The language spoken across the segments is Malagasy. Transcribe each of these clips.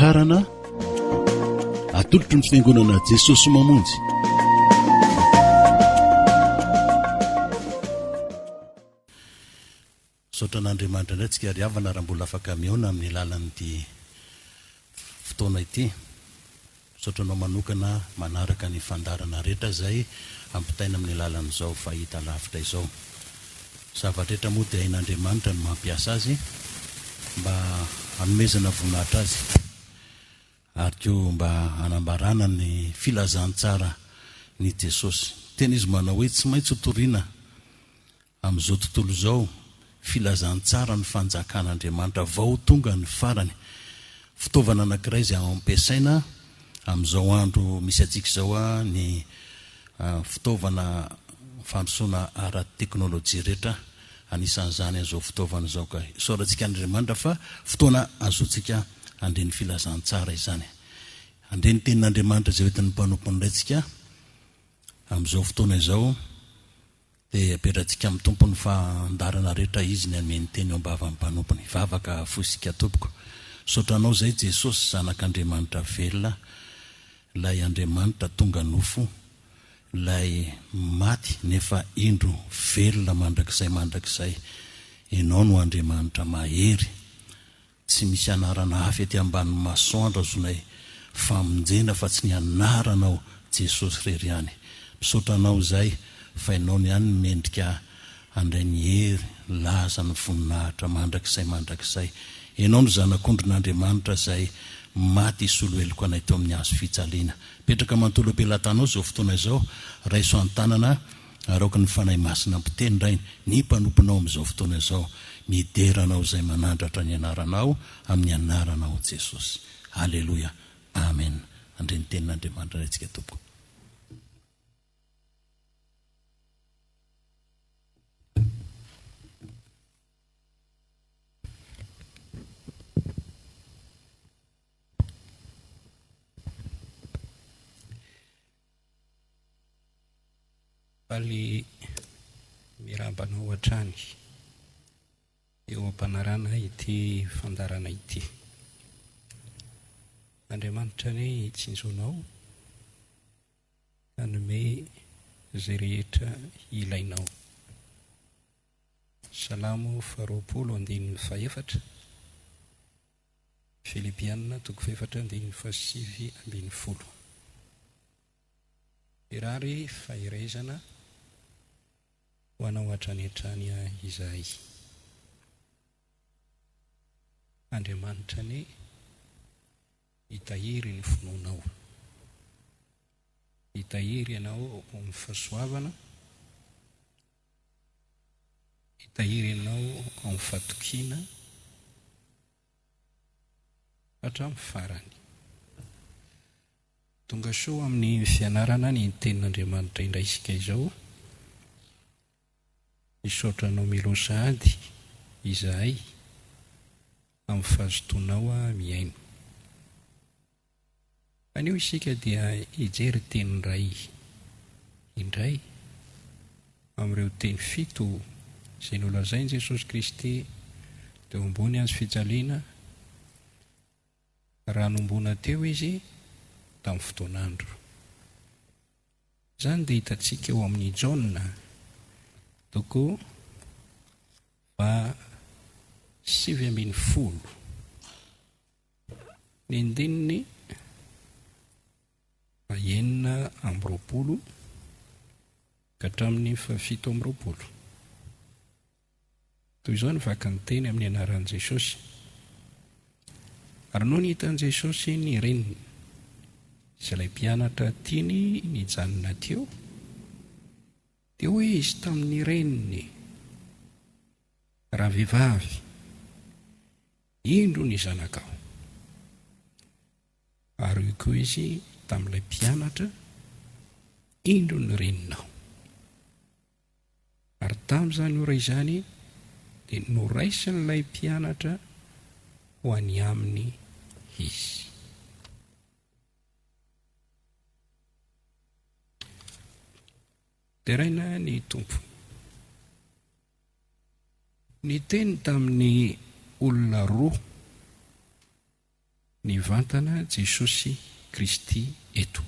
Fampakarana atolotry ny Fiangonana Jesosy Mamonjy. Misaotra an'Andriamanitra indray tsika ry havana raha mbola afaka mihaona amin'ny alalan'ity fotoana ity. Misaotra anao manokana manaraka ny fandaharana rehetra izay ampitaina amin'ny alalan'izao fahita lavitra izao. Zava-drehetra moa dia hain'Andriamanitra ny mampiasa azy mba hanomezana voninahitra azy ary koa mba hanambarana ny filazantsara ny Jesosy. Tena izy manao hoe tsy maintsy ho toriana Amin'izao tontolo izao, filazantsara ny fanjakan'Andriamanitra vao tonga ny farany. Fitaovana anankiray izay ampiasaina amin'izao andro misy antsika izao ny fitaovana fandrosoana ara-teknolojia rehetra, anisan'izany an'izao fitaovana izao. Ka isaorantsika an'Andriamanitra fa fotoana azontsika handre ny filazantsara izany. Handre ny tenin'Andriamanitra izay hoentin'ny mpanompony indray tsika amin'izao fotoana izao. Dia apetratsika amin'ny Tompo ny fandaharana rehetra Izy ny hanome ny teny eo am-bavan'ny mpanompony. Vavaka fosika tompoko. Misaotra Anao izay Jesosy Zanak'Andriamanitra velona, ilay Andriamanitra tonga nofo, ilay maty nefa indro velona mandrakizay mandrakizay. Ianao no Andriamanitra mahery. Tsy misy anarana hafa ety ambanin'ny masoandro azonay famonjena fa tsy ny anaranao Jesosy irery ihany. Misaotra anao izay fa ianao no ihany no mendrika handray ny hery, ny laza, ny voninahitra mandrakizay mandrakizay. Ianao no Zanak'ondrin'Andriamanitra izay maty hisolo heloka anay teo amin'ny hazo fijaliana. Mipetraka manontolo am-pelatanao izao fotoana izao, raiso an-tanana Ary aoka ny Fanahy Masina hampiteny, Ray, ny mpanomponao amin'izao fotoana izao, midera Anao izay manandratra ny Anaranao amin'ny Anaranao Jesosy. Aleloia. Amen. Handre ny Tenin'Andriamanitra indray tsika Tompoko. Faly miarahaba anao hatrany eo am-panarahana ity fandaharana ity. Andriamanitra anie hitsinjo anao ka hanome izay rehetra ilainao. Salamo faharoapolo andininy fahefatra, Filipiana toko fahefatra andininy fahasivy ambin'ny folo. Mirary faherezana ho anao hatrany hatrany izahay. Andriamanitra anie hitahiry ny finoanao. Hitahiry anao ao amin'ny fahasoavana, hitahiry anao ao amin'ny fatokiana hatramin'ny farany. Tonga soa amin'ny fianarana ny Tenin'Andriamanitra indray isika izao. Misaotra anao Milo sahady izahay amin'ny fahazotoanao mihaino. Anio isika dia hijery teny iray indray amin'ireo teny fito izay nolazain'i Jesosy Kristy teo ambony hazo fijaliana raha nombona teo izy tamin'ny fotoan'andro. Izany dia hitantsika ao amin'ny Jaona toko faha 19, ny andininy faha 26 ka hatramin'ny faha 27. Toy izao ny vaky ny teny amin'ny anaran'i Jesosy. Ary nony hitan'i Jesosy ny reniny sy ilay mpianatra tiany nijanona teo, dia hoy izy tamin'ny reniny, Ravehivavy, indro ny zanakao. Ary hoy koa izy tamin'ilay mpianatra, Indro ny reninao. Ary tamin'izany ora izany dia noraisin'ilay mpianatra ho any aminy izy. Deraina ny Tompo. Niteny tamin'ny olona roa. Nivantana Jesosy Kristy eto.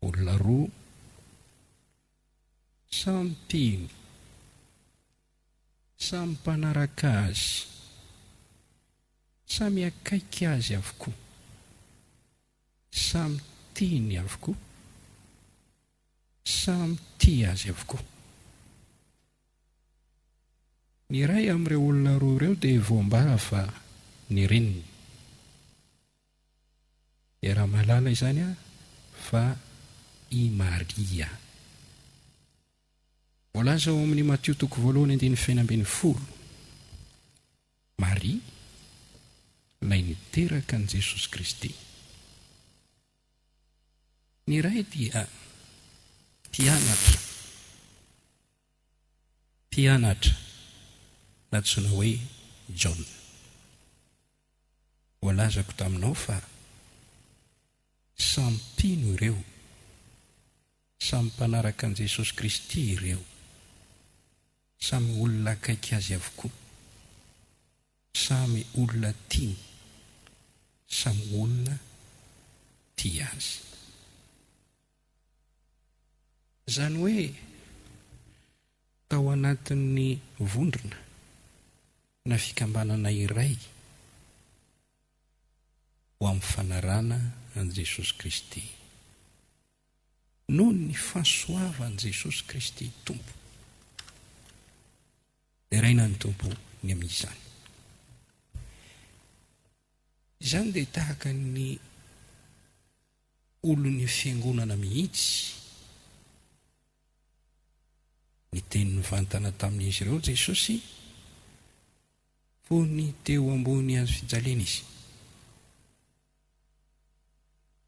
Olona roa samy mpino, samy mpanaraka Azy, samy akaiky Azy avokoa, samy tiany avokoa, samy tia Azy avokoa. Ny iray amin'ireo olona roa ireo dia voambara fa ny reniny. Iaraha-mahalala izany fa i Maria. Voalaza ao amin'ny Matio toko voalohany andininy fahenina 16, Maria, ilay niteraka an'i Jesosy Kristy. Ny iray dia mpianatra. Mpianatra nantsoina hoe John. Voalazako taminao fa samy mpino ireo, samy mpanaraka an'i Jesosy Kristy ireo, samy olona akaiky Azy avokoa, samy olona tiany, samy olona tia Azy. Izany hoe tao anatin'ny vondrona na fikambanana iray ho amin'ny fanarahana an'i Jesosy Kristy. Noho ny fahasoavan'i Jesosy Kristy Tompo. Deraina ny Tompo ny amin'izany. Izany dia tahaka ny olon'ny fiangonana mihitsy. Niteny nivantana tamin'izy ireo Jesosy fony teo ambony hazo fijaliana izy.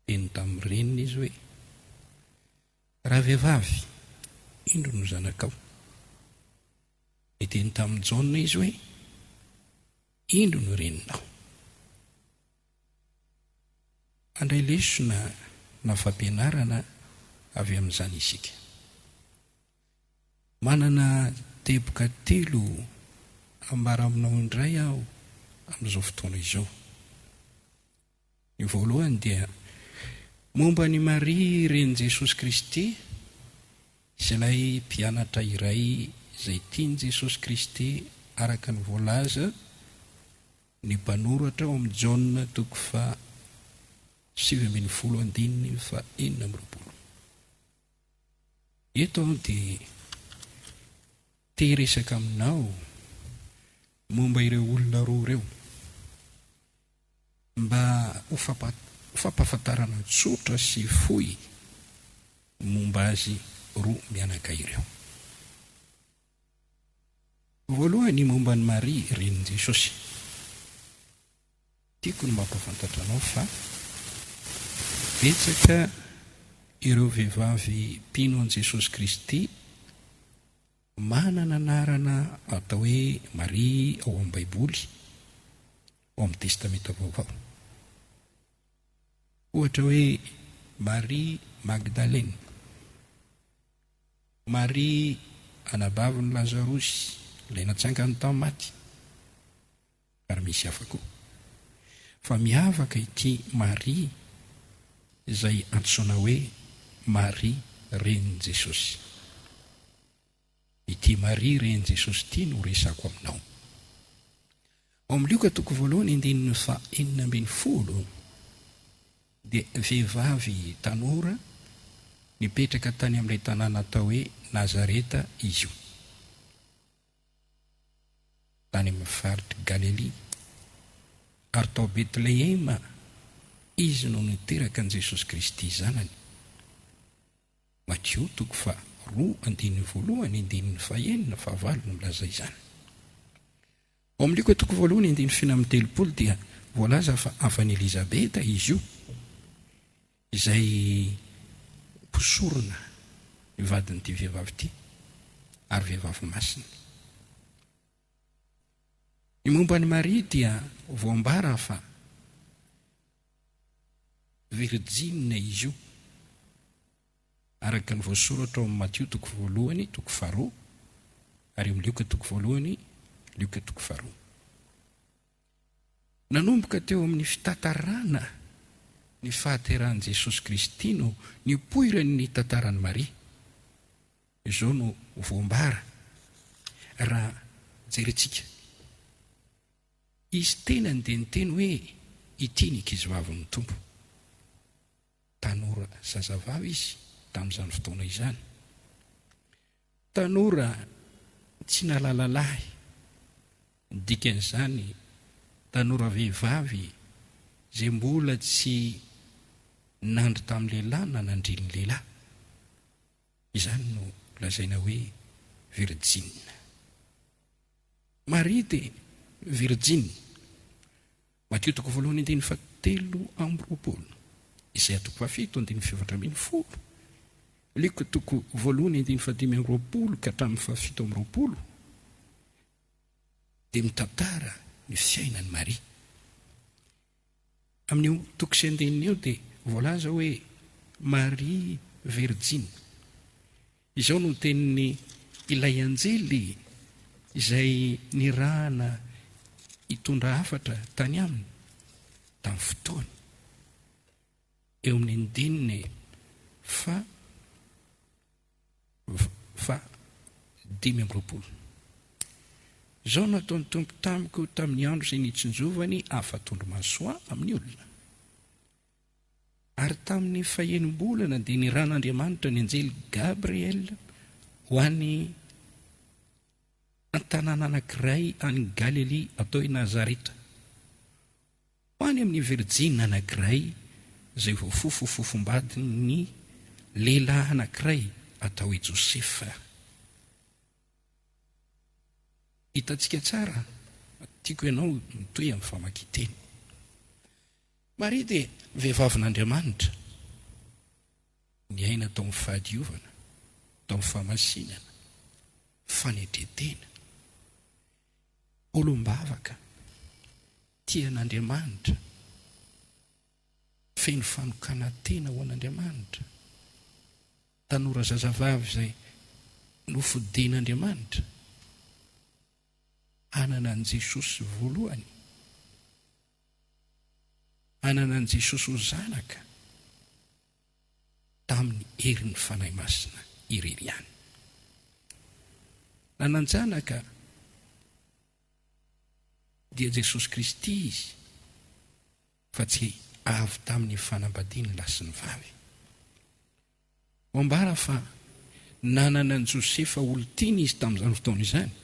Niteny tamin'ny reniny izy hoe, Ravehivavy, indro no zanakao. Niteny tamin'i Jaona izy hoe, Indro no reninao. Handray lesona na fampianarana avy amin'izany isika. Manana teboka telo hambara aminao indray aho amin'izao fotoana izao. Ny voalohany dia momba an'i Maria renin'i Jesosy Kristy sy ilay mpianatra iray izay tian'i Jesosy Kristy araka ny voalaza Ny mpanoratra ao amin'ny Jaona toko faha 19 andininy faha 26. Eto aho dia te hiresaka aminao momba ireo olona roa ireo mba ho fampahafantarana tsotra sy fohy momba azy roa mianaka ireo. Voalohany, momba an'i Maria, renin'i Jesosy. Tiako ny mampahafantatra anao fa betsaka ireo vehivavy mpino an'i Jesosy Kristy manana anarana atao hoe Maria ao amin'ny Baiboly, ao amin'ny Testamenta Vaovao. Ohatra hoe Maria Magdalena. Maria anabavin'i Lazarosy, ilay natsangany tamin'ny maty, ary misy hafa koa. Fa miavaka ity Maria izay antsoina hoe Maria renin'i Jesosy. Ity Maria renin'i Jesosy ity no resako aminao. Ao amin'ny Lioka toko voalohany andininy faha 16 dia vehivavy tanora nipetraka tany amin'ilay tanàna atao hoe Nazareta izy io, tany amin'ny faritr'i Galilia, ary tao Betlehema izy no niteraka an'i Jesosy Kristy Zanany. Matio toko faharoa andininy voalohany, andininy fahenina, fahavalo no milaza izany. Ao amin'ny Lioka toko voalohany andininy 36 dia voalaza fa havan'i Elizabeta izy io, izay mpisorona ny vadin'ity vehivavy ity, ary vehivavy masina. Ny momba an'i Maria dia voambara fa virjina izy io, araka ny voasoratra ao amin'ny Matio toko voalohany, toko faharoa, ary amin'ny Lioka toko voalohany, Lioka toko faharoa. Nanomboka teo amin'ny fitantarana ny fahaterahan'i Jesosy Kristy no nipoiran'ny tantaran'i Maria. Izao no voambara raha jerentsika. Izy tenany dia niteny hoe, Ity ny ankizivavin'ny Tompo. Tanora zazavavy izy tamin'izany fotoana izany. Tanora tsy nahalala lahy, ny dikan'izany tanora vehivavy izay mbola tsy nandry tamin'ny lehilahy na nandrin'ny lehilahy. Izany no lazaina hoe virjina. Maria dia virjina. Matio toko voalohany andininy fahatelo amby 20, Isaia toko fahafito andininy faha-14, Lioka toko voalohany andininy faha-25 ka hatramin'ny faha-27 dia mitantara ny fiainan'i Maria. Amin'io toko sy andininy io dia voalaza hoe Maria Virjiny. Izao no tenin'ny ilay anjely izay nirahana hitondra hafatra tany aminy tamin'ny fotoany. Eo amin'ny andininy faha faha 25. Izao no nataon'ny Tompo tamiko tamin'ny andro izay nitsinjovany afa-tondromaso ahy amin'ny olona. Ary tamin'ny fahenim-bolana dia niran'Andriamanitra ny anjely Gabriel ho any an-tanàna anankiray any Galilia atao hoe Nazareta. Ho any amin'ny virjina anankiray izay voafofofofom-badin'ny lehilahy anankiray atao hoe Josefa. Hitantsika tsara, tiako ianao mitohy amin'ny famakian-teny. Maria dia vehivavin'Andriamanitra, niaina tao amin'ny fahadiovana, tao amin'ny fahamasinana, fanetren-tena. Olom-bavaka, tia an'Andriamanitra, feno fanokanan-tena ho an'Andriamanitra, tanora zazavavy izay nofidin'Andriamanitra hanana an'i Jesosy voalohany, hanana an'i Jesosy ho zanaka tamin'ny herin'ny Fanahy Masina irery ihany. Nanan-janaka dia Jesosy Kristy izy fa tsy avy tamin'ny fanambadian'ny lahy sy ny vavy. Ambara fa nanana an'i Josefa olon-tiany izy tamin'izany fotoana izany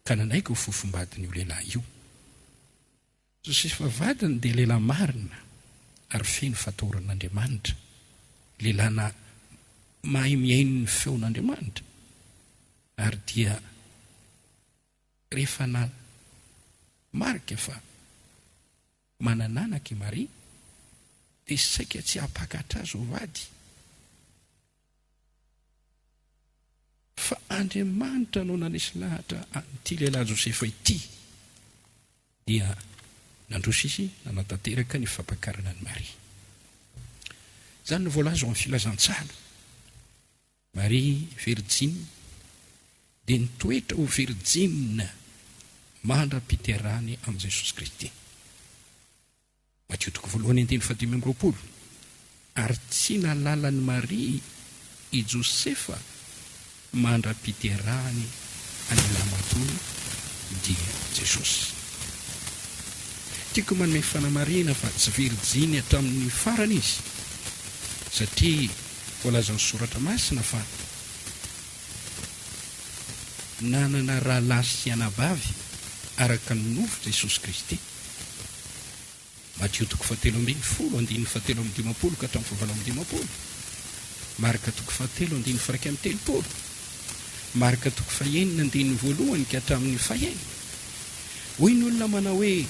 ka nanaiky ho fofombadin'io lehilahy io. Josefa vadiny dia lehilahy marina ary feno fatahoran'Andriamanitra, lehilahy na mahay mihaino ny feon'Andriamanitra, ary dia rehefa na marika fa manan'anaka i Maria dia saika tsy hampakatra azy ho vady. Fa Andriamanitra no nanesy lahatra an'ity lehilahy Josefa ity. Dia nandroso izy nanatanteraka ny fampakarana an'i Maria. Izany no voalaza ao amin'ny Filazantsara. Maria Virjiny dia nitoetra ho virjina mandra-piterahany amin'i Jesosy Kristy. Matio toko voalohany andininy faha-25, Ary tsy nahalala an'i Maria i Josefa mandra-piterahany an'i lahimatoany, dia Jesosy. Tiako manome fanamarihana fa tsy virjiny hatramin'ny farany izy, satria voalazan'ny Soratra Masina fa nanana rahalahy sy anabavy araka ny nofo Jesosy Kristy. Matio toko fahatelo ambin'ny folo, andininy fahatelo amby dimampolo ka hatramin'ny fahavalo amby dimampolo, Marka toko fahatelo, andininy faha-31, Marka toko fahenina, andininy voalohany ka hatramin'ny fahenina. Hoy ny olona manao hoe,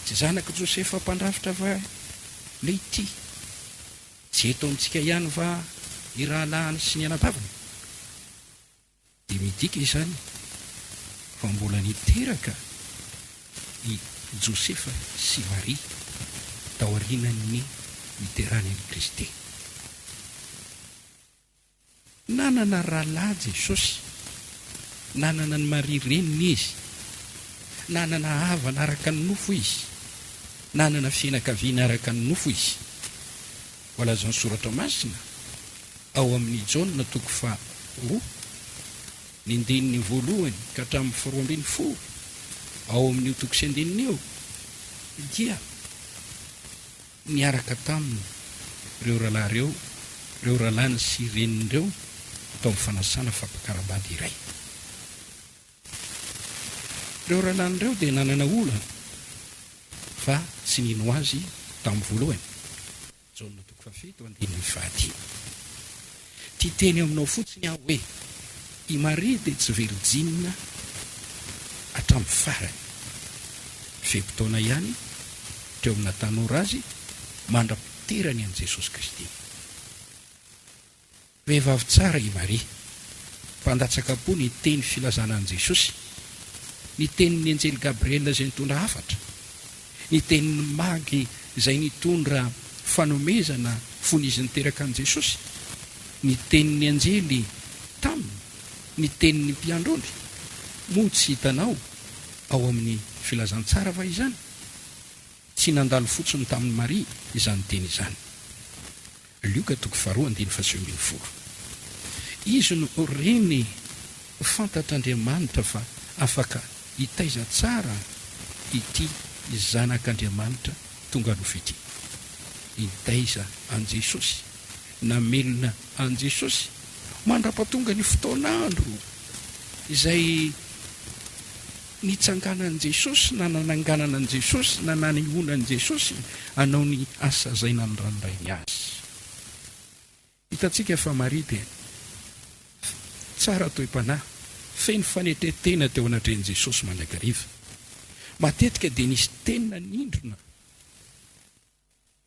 Tsy zanak'i Josefa mpandrafitra va ilay ity? Tsy eto amintsika ihany va ny rahalahiny sy ny anabaviny? Dia midika izany fa mbola niteraka i Josefa sy Maria taorianan'ny niterahany an'i Kristy. Nanana rahalahy Jesosy. Nanana an'i Maria reniny izy. Nanana havana araka ny nofo izy. Nanana fianakaviana araka ny nofo izy. Voalazan'ny Soratra Masina ao amin'ny Jaona toko faharoa, ny andininy voalohany ka hatramin'ny faharoa ambin'ny folo, ao amin'io toko sy andininy io, dia niaraka taminy ireo rahalahy ireo, ireo rahalahiny sy reniny ireo, tao amin'ny fanasana fampakaram-bady iray. Ireo rahalahiny ireo dia nanana olana fa tsy nino azy tamin'ny voalohany. Jaona toko fahafito andininy fahadimy. Tia teny aminao fotsiny aho hoe i Maria dia tsy virjina hatramin'ny farany. Fe-potoana ihany teo amin'ny naha-tanora azy mandra-piterany an'i Jesosy Kristy. Vehivavy tsara i Maria. Mpandatsaka am-po ny teny filazana an'i Jesosy, ny tenin'ny anjely Gabriela izay nitondra hafatra, ny tenin'ny Magy izay nitondra fanomezana fony izy niteraka an'i Jesosy, ny tenin'ny anjely taminy, ny tenin'ny mpiandry ondry. Moa tsy hitanao ao amin'ny Filazantsara va izany? Tsy nandalo fotsiny tamin'i Maria izany teny izany. Lioka toko faharoa andininy fahasivy ambin'ny folo. Izy no reny fantatr'Andriamanitra fa afaka hitaiza tsara ity Zanak'Andriamanitra tonga nofo ity. Nitaiza an'i Jesosy, namelona an'i Jesosy mandra-pahatonga ny fotoan'andro izay nitsanganan'i Jesosy na nananganana an'i Jesosy na nanehoana an'i Jesosy hanao ny asa izay nanoran'ny Rainy azy. Hitantsika fa Maria dia tsara toe-panahy, feno fanetren-tena teo anatrehan'i Jesosy mandrakariva. Matetika dia nisy teny nanindrona.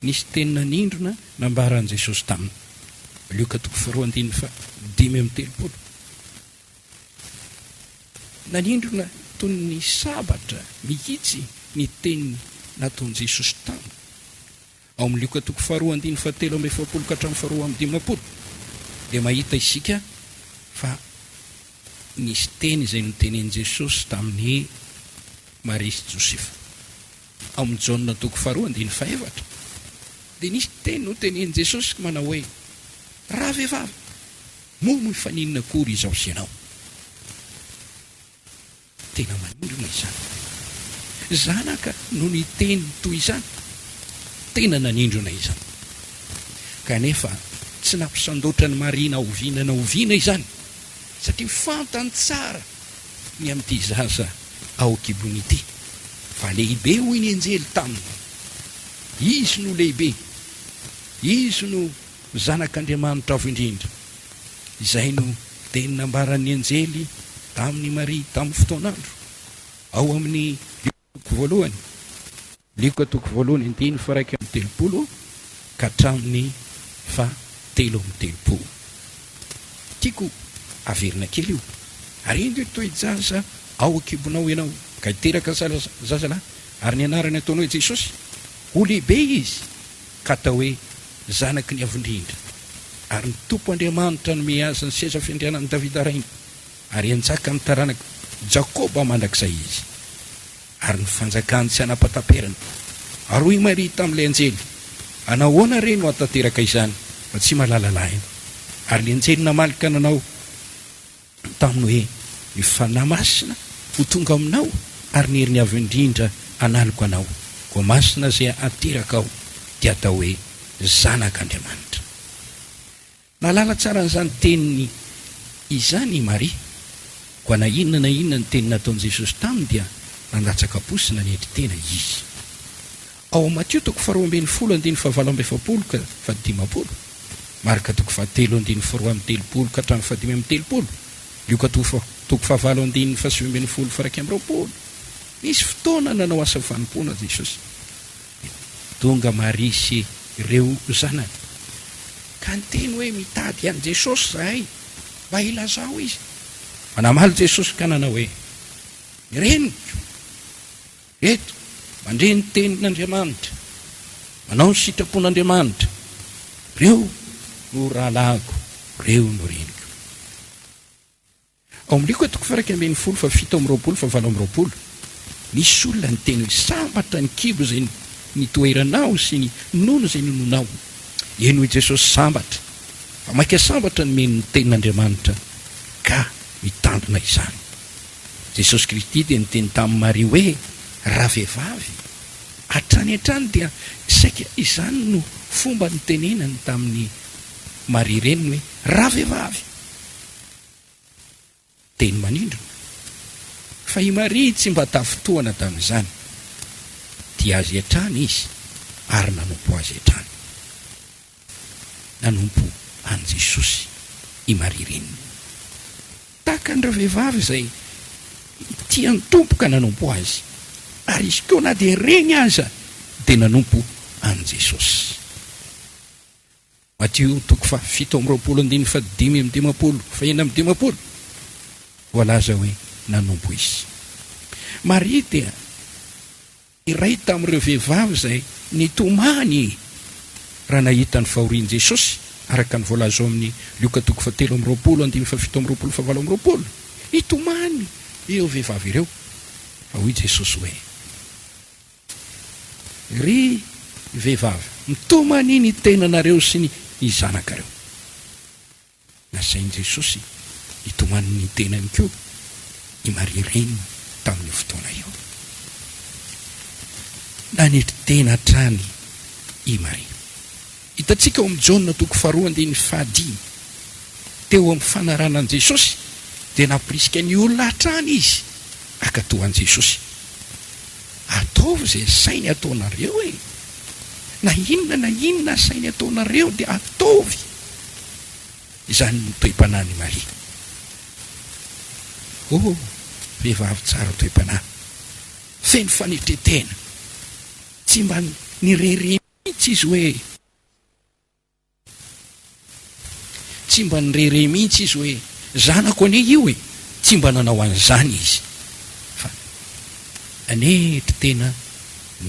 Nisy teny nanindrona nambaran'i Jesosy taminy. Lioka toko faharoa andininy faha-35. Nanindrona toy ny sabatra mihitsy ny teny nataon'i Jesosy taminy. Ao amin'ny Lioka toko faharoa andininy fahatelo amby efapolo ka hatramin'ny faharoa amby dimampolo dia mahita isika fa nisy teny izay notenenin'i Jesosy tamin'i Maria sy Josefa. Ao amin'ny Jaona toko faharoa andininy fahefatra dia nisy teny notenenin'i Jesosy manao hoe, Ravehivavy, moa mifaninona akory izaho sy ianao? Tena manindrona izany. Zanaka no niteny toy izany. Tena nanindrona izany. Kanefa tsy nampisandotra an'i Maria na oviana na oviana izany, satria fantany tsara ny amin'ity zaza ao an-kibony ity, fa lehibe hoy ny anjely taminy. Izy no lehibe, Izy no Zanak'Andriamanitra Avo Indrindra. Izay no teny nambaran'ny anjely tamin'i Maria tamin'ny fotoan'andro, ao amin'ny Lioka voalohany. Lioka toko voalohany andininy faha-31 ka hatramin'ny faha-33. Tiako averina kely io. Ary indro hitoe-jaza ao an-kibonao ianao, ka hiteraka zazalahy, ary ny anarany hataonao hoe Jesosy. Ho lehibe izy, ka hatao hoe Zanaky ny Avo Indrindra. Ary ny Tompo Andriamanitra hanome azy ny seza fiandrianan'i Davida rainy, ary hanjaka amin'ny taranak'i Jakoba mandrakizay izy. Ary ny fanjakany tsy hanapa-taperana. Ary hoy Maria tamin'ilay anjely, Anahoana re no hahatanteraka izany, fa tsy mahalala lahy aho? Ary ilay anjely namaly ka nanao taminy hoe, Ny Fanahy Masina ho tonga aminao, ary ny herin'ny Avo Indrindra hanaloka anao, koa masina izay haterakao dia hatao hoe Zanak'Andriamanitra. Nahalala tsara an'izany teniny izany i Maria. Koa na inona na inona ny teny nataon'i Jesosy taminy dia nandatsaka am-po sy nanetry tena izy. Ao amin'ny Matio toko faharoa ambin'ny folo andininy fahavalo amby efapolo ka fahadimampolo, Marka toko fahatelo andininy faharoa amby telopolo ka hatramin'ny fahadimy amby telopolo, Lioka toko fahavalo andininy fahasivy ambin'ny folo faha-21, nisy fotoana nanao asa fanompoana Jesosy. Tonga Maria sy ireo zanany, ka niteny hoe, Mitady an'i Jesosy izahay, mba ilazao izy. Fa namaly Jesosy ka nanao hoe, Ny reniko eto, mandre ny tenin'Andriamanitra, manao ny sitrapon'Andriamanitra, ireo no rahalahiko, ireo no reniko. Ao amin'ny Lioka toko faha-11 faha-27 faha-28. Nisy olona niteny hoe, Sambatra ny kibo izay nitoeranao sy ny nono izay nononao. Eny, hoy Jesosy, sambatra. Fa mainka sambatra ny mino ny tenin'Andriamanitra ka mitandrina izany. Jesosy Kristy dia niteny tamin'i Maria hoe, Ravehivavy. Hatrany hatrany dia saika izany no fomba nitenenany tamin'i Maria reniny hoe, Ravehivavy. Teny manindrona. Fa i Maria tsy mba tafintohana tamin'izany. Tia azy hatrany izy ary nanompo azy hatrany. Nanompo an'i Jesosy i Maria reniny. Tahaka an'ireo vehivavy izay tia ny Tompo ka nanompo azy. Ary izy koa na dia reny aza dia nanompo an'i Jesosy. Matio toko faha 27 andininy faha 55 faha 56, voalaza hoe nanompo izy. Maria dia iray tamin'ireo vehivavy izay nitomany raha nahita ny fahorian'i Jesosy, araka ny voalaza ao amin'ny Lioka toko faha 23 andininy faha 27 faha 28. Nitomany ireo vehivavy ireo, fa hoy Jesosy hoe. Ry vehivavy, mitomany ny tenanareo sy ny zanakareo. Nasain'i Jesosy hitomany ny tenany koa i Maria reniny tamin'io fotoana io. Nanetry tena hatrany i Maria. Hitantsika ao amin'ny Jaona toko faharoa andininy fahadimy, teo amin'ny fanarahana an'i Jesosy dia nampirisika ny olona hatrany izy hankatò an'i Jesosy. Ataovy izay asainy ataonareo e! Na inona na inona asainy ataonareo dia ataovy! Izany no toe-panahin'i Maria. Oh, vehivavy tsara toe-panahy, feno fanetren-tena, tsy mba nirehareha mihitsy izy hoe. Tsy mba nirehareha mihitsy izy hoe, Zanako anie io e! Tsy mba nanao an'izany izy, fa nanetry tena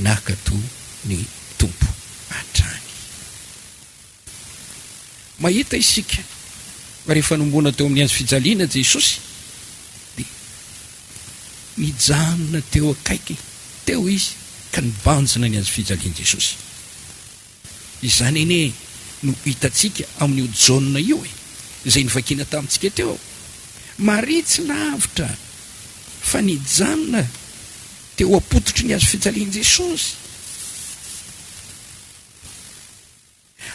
nankatò ny Tompo hatrany. Mahita isika fa rehefa nohomboana teo amin'ny hazo fijaliana Jesosy, dia nijanona teo akaiky teo izy ka nibanjina ny hazo fijalian'i Jesosy. Izany anie no hitantsika amin'io Jaona io e, izay novakiana tamintsika teo. Maria tsy lavitra fa nijanona teo am-pototry ny hazo fijalian'i Jesosy.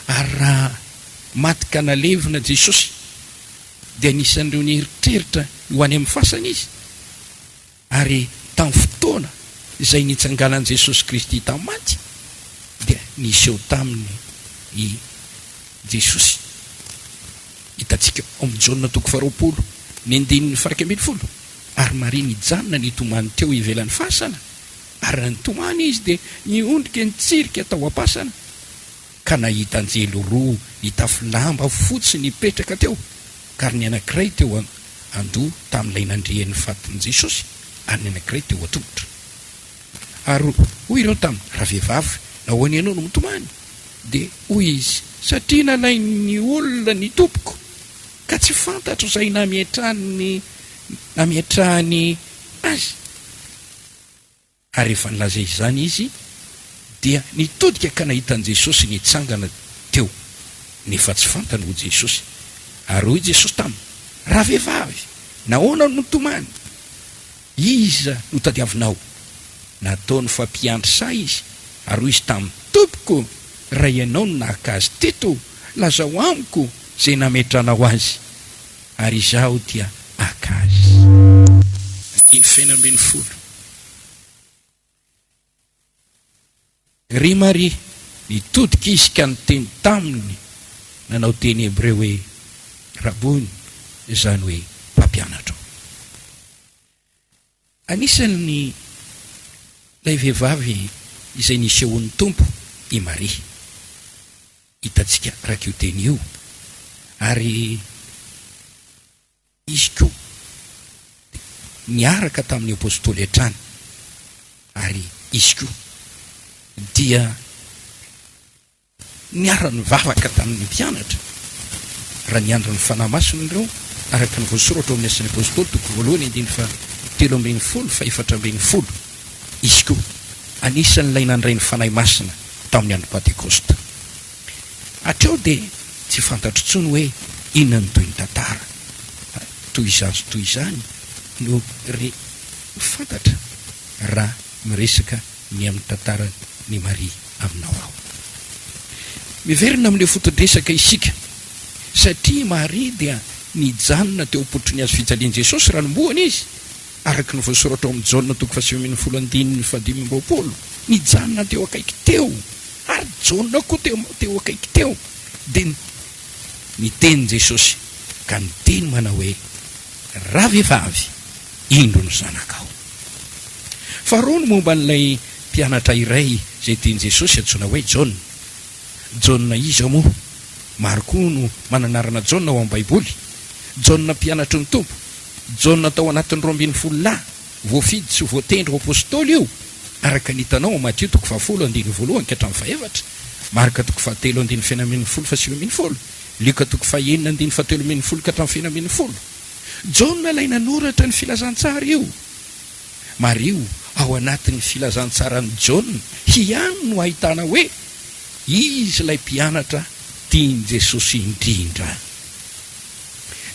Ary raha maty ka nalevina Jesosy, dia anisan'ireo nieritreritra ny ho any amin'ny fasana izy. Ary tamin'ny fotoana izay nitsanganan'i Jesosy Kristy tamin'ny maty, dia niseho taminy i Jesosy. Hitantsika ao amin'ny Jaona toko faharoapolo, ny andininy faha-iraika 11, Ary Maria nijanona nitomany teo ivelan'ny fasana, ary raha nitomany izy dia niondrika nitsirika tao am-pasana, ka nahita anjely roa nitafy lamba fotsy nipetraka teo, ka ary ny anankiray teo an-doha tamin'ilay nandrian'ny fatin'i Jesosy, ary ny anankiray teo an-tongotra. Ary hoy ireo taminy, Ravehivavy, nahoana ianao no mitomany? Dia hoy izy, Satria nalain'ny olona ny Tompoko, ka tsy fantatro izay nametrahany nametrahany azy. Ary rehefa nilaza izany izy, dia nitodika ka nahita an'i Jesosy nitsangana teo, nefa tsy fantany ho Jesosy. Ary hoy Jesosy taminy, Ravehivavy, nahoana no mitomany? Iza no tadiavinao? Nataony fa mpiandry saha izy, ary hoy izy taminy, Tompoko, raha ianao no naka azy teto, lazao amiko izay nametranao azy, ary izaho dia haka azy. Andininy fahenina 16. Ry Maria, nitodika izy ka niteny taminy nanao teny hebreo hoe, Rabony, izany hoe mpampianatro. Anisan'ny ilay vehivavy izay nisehoan'ny Tompo i Maria. Hitantsika araka io teny io. Ary Izy koa dia niaraka tamin'ny Apostoly hatrany, ary izy koa dia niara-nivavaka tamin'ny mpianatra raha niandry ny Fanahy Masina ireo, araka ny voasoratra ao amin'ny Asan'ny Apostoly toko voalohany andininy faha 13 faha 14. koa, anisan'ilay nandray ny Fanahy Masina tamin'ny andro Pantekosta. Hatreo dia tsy fantatro intsony hoe inona no tohin'ny tantara. Fa toy izany sy toy izany no re fantatra raha miresaka ny amin'ny tantaran'i Maria aminao aho. Miverina amin'ilay foto-dresaka isika, satria Maria dia nijanona teo am-pototry ny hazo fijalian'i Jesosy raha nombohana izy, araka ny voasoratra ao amin'ny Jaona toko fahasivy ambin'ny folo andininy fahadimy amby roapolo, nijanona teo akaiky teo, ary Jaona koa teo teo akaiky teo, dia niteny Jesosy ka niteny manao hoe, Ravehivavy, indro ny zanakao. Faharoa ny momba an'ilay mpianatra iray izay tian'i Jesosy antsoina hoe Jaona. Jaona iza moa? Maro koa no mananarana Jaona ao amin'ny Baiboly. Jaona mpianatry ny Tompo. Jaona tao anatin'ny 12 lahy voafidy sy voatendry ho apostoly io, araka ny hitanao ao Matio toko fahafolo andininy voalohany ka hatramin'ny fahefatra, Marka toko fahatelo andininy fahenina ambin'ny folo fahasivy ambin'ny folo, Lioka toko fahenina andininy fahatelo ambin'ny folo ka hatramin'ny fahenina ambin'ny folo. Jaona ilay nanoratra ny Filazantsara io. Mariho, ao anatin'ny Filazantsaran'i Jaona ihany no ahitana hoe izy ilay mpianatra tian'i Jesosy indrindra.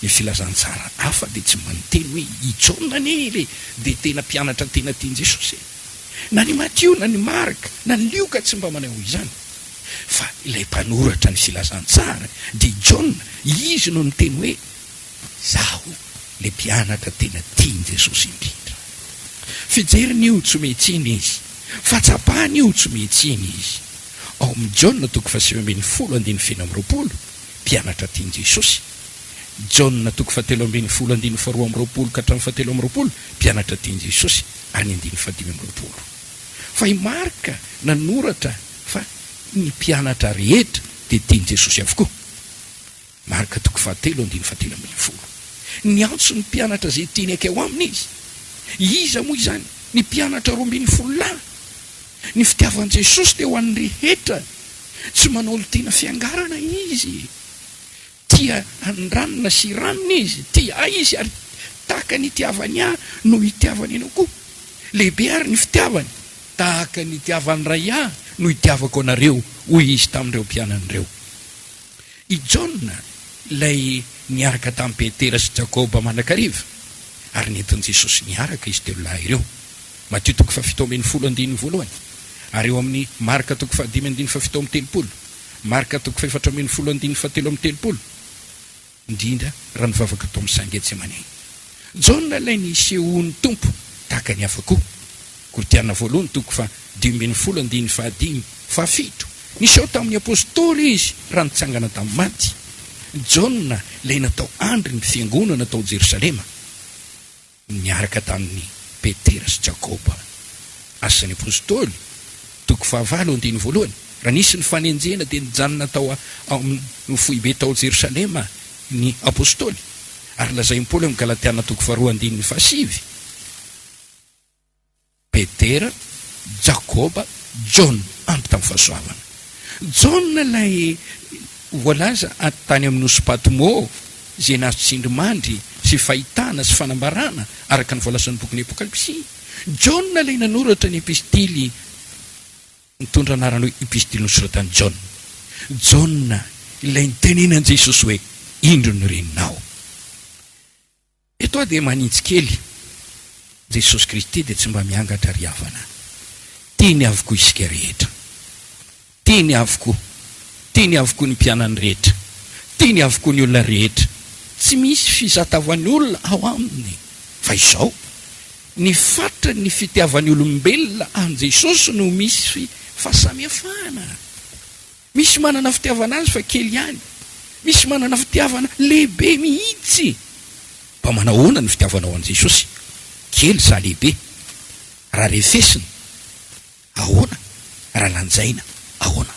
Ny filazantsara hafa dia tsy mba niteny hoe i Jaona anie ilay dia tena mpianatra tena tian'i Jesosy e. Na ny Matio na ny Marka na ny Lioka tsy mba maneho izany. Fa ilay mpanoratra ny filazantsara dia i Jaona, izy no niteny hoe izaho ilay mpianatra tena tian'i Jesosy indrindra. Fijeriny io tsy omen-tsiny izy. Fahatsapany io tsy omen-tsiny izy. Ao amin'ny Jaona toko faha-19 andininy faheno amby roapolo, mpianatra tian'i Jesosy. Jaona toko fahatelo ambin'ny folo andininy faharoa amby roapolo ka hatramin'ny fahatelo amby roapolo, mpianatra tian'i Jesosy, ary ny andininy fahadimy amby roapolo. Fa i Marka nanoratra fa ny mpianatra rehetra dia tian'i Jesosy avokoa. Marka toko fahatelo andininy fahatelo ambin'ny folo. Niantso ny mpianatra izay tiany hankeo aminy izy. Iza moa izany? Ny mpianatra 12 lahy. Ny fitiavan'i Jesosy dia ho an'ny rehetra. Tsy manolo-tena fiangarana Izy. Tia an'i ranona sy ranona Izy. Tia ahy Izy ary tahaka ny itiavany ahy no itiavany anao koa. Lehibe àry ny fitiavany. Tahaka ny itiavan'ny Ray ahy no itiavako anareo, hoy Izy tamin'ireo mpianany ireo. I Jaona, ilay niaraka tamin'i Petera sy Jakoba mandrakariva, ary nentin'i Jesosy niaraka izy telo lahy ireo. Matio toko faha-17 andininy voalohany, ary eo amin'ny Marka toko fahadimy andininy faha-37, Marka toko faha-14 andininy faha-33, indrindra raha nivavaka tao amin'ny saha Getsemane. Jaona ilay nisehoan'ny Tompo tahaka ny hafa koa. Korintiana voalohany toko faha-15 andininy fahadimy, fahafito, Niseho tamin'ny Apostoly izy raha nitsangana tamin'ny maty. Jaona ilay natao andry ny fiangonana tao Jerosalema. niaraka tamin'i Petera sy Jakoba. Asan'ny Apostoly, toko fahavalo, andininy voalohany, Raha nisy ny fanenjehana dia nijanona tao amin'ny foibe tao Jerosalema ny Apostoly, ary lazain'i Paoly amin'ny Galatiana toko faharoa andininy fahasivy, Petera, Jakoba, Jaona, ampy tamin'ny fahasoavana. Jaona ilay voalaza tany amin'ny nosy Patmo, izay nahazo tsindrimandry sy fahitana sy fanambarana araka ny voalazan'ny bokin'ny Apokalypsy. Jaona ilay nanoratra ny epistily mitondra anarana hoe Epistily nosoratan'i Jaona. Jaona ilay nitenenan'i Jesosy hoe, Indro ny reninao. Eto aho dia manintsy kely, Jesosy Kristy dia tsy mba miangatra ry havana. Tiany avokoa isika rehetra. Tiany avokoa. Tiany avokoa ny mpianany rehetra. Tiany avokoa ny olona rehetra. Tsy misy fizatavan'ny olona ao aminy. Fa izao, ny fatran'ny fitiavan'ny olombelona an'i Jesosy no misy fahasamihafana. Misy manana fitiavana azy fa kely ihany, misy manana fitiavana lehibe mihitsy. Mba manahoana ny fitiavanao an'i Jesosy? Kely sa lehibe? Raha refesina, ahoana? Raha lanjaina, ahoana?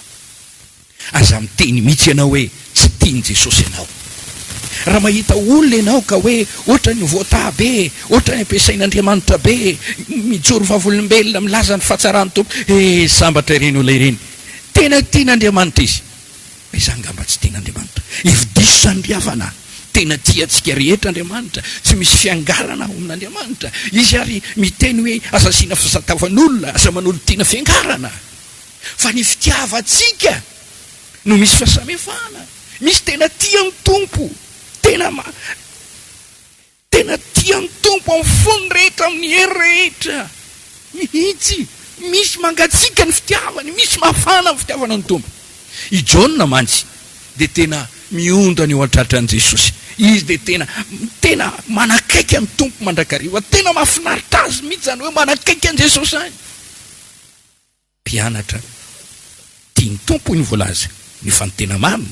Aza miteny mihitsy ianao hoe tsy tian'i Jesosy ianao. Raha mahita olona ianao ka hoe ohatran'ny voataha be, ohatran'ny ampiasain'Andriamanitra be, mijoro vavolombelona milaza ny fahatsaran'ny Tompo, eh sambatra ireny olona ireny. Tena tian'Andriamanitra izy. Fa izaho angamba tsy tian'Andriamanitra. Hevi-diso izany ry havana. Tena tia antsika rehetra Andriamanitra. Tsy misy fiangarana ao amin'Andriamanitra. Izy ary miteny hoe aza asiana fisatavan'olona, aza manolo-tiana fiangarana. Fa ny fitiavantsika no misy fahasamihafana. Misy tena tia ny Tompo, tena Tena tia ny Tompo amin'ny fony rehetra, amin'ny hery rehetra mihitsy. Misy mangatsiaka ny fitiavany, misy mafana ny fitiavana ny Tompo. I Jaona mantsy dia tena miondana eo an-tratran'i Jesosy. Izy dia tena tena manakaiky an'ny Tompo mandrakariva. Tena mahafinaritra azy mihitsy izany hoe manakaiky an'i Jesosy izany. Mpianatra tia ny Tompo hoy ny voalaza, nefa ny tena marina,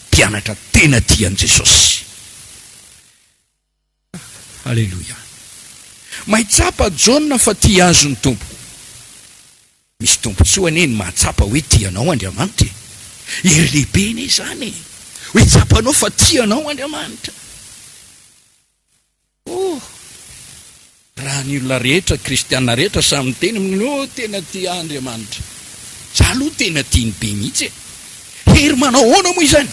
mpianatra tena tia an'i Jesosy. Aleloia. Maitsapa Jaona fa tia azy ny Tompo. Misy tombontsoa anie ny mahatsapa hoe tia anao Andriamanitra e. Hery lehibe anie izany e. Hoe tsapanao fa tia anao Andriamanitra. Oh! Raha ny olona rehetra, kristiana rehetra samy miteny amin'ny oh tena tia ahy Andriamanitra. Za aloha tena tiany be mihitsy e. Hery manao ahoana moa izany?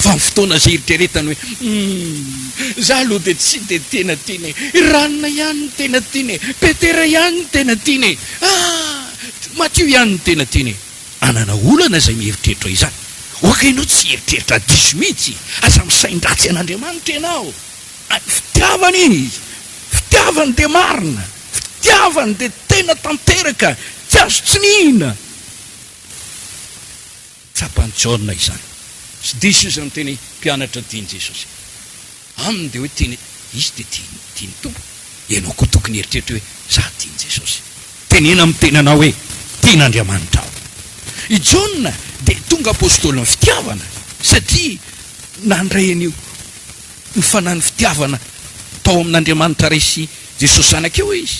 Fa amin'ny fotoana izay eritreretany hoe humm, za aloha dia tsy dia tena tiany e, i ranona ihany no tena tiany e, Petera ihany no tena tiany e, ah! Matio ihany no tena tiany e. Hanana olana izay mieritreritra izany. Aoka ianao tsy hieritreritra diso mihitsy. Aza misain-dratsy an'Andriamanitra ianao. Fitiavana izy, fitiavany dia marina, fitiavany dia tena tanteraka, tsy azo tsiniana. Tsapan'i Jaona izany. Tsy diso izy raha miteny hoe mpianatra tian'i Jesosy. Aminy dia hoe tiany, izy dia tiany, tian'ny Tompo. Ianao koa tokony hieritreritra hoe za tian'i Jesosy. Teneno amin'ny tenanao hoe tian'Andriamanitra aho. I Jaona dia tonga apostolin'ny fitiavana satria nandray an'io ny fanahin'ny fitiavana tao amin'Andriamanitra Ray sy Jesosy Zanaka io izy.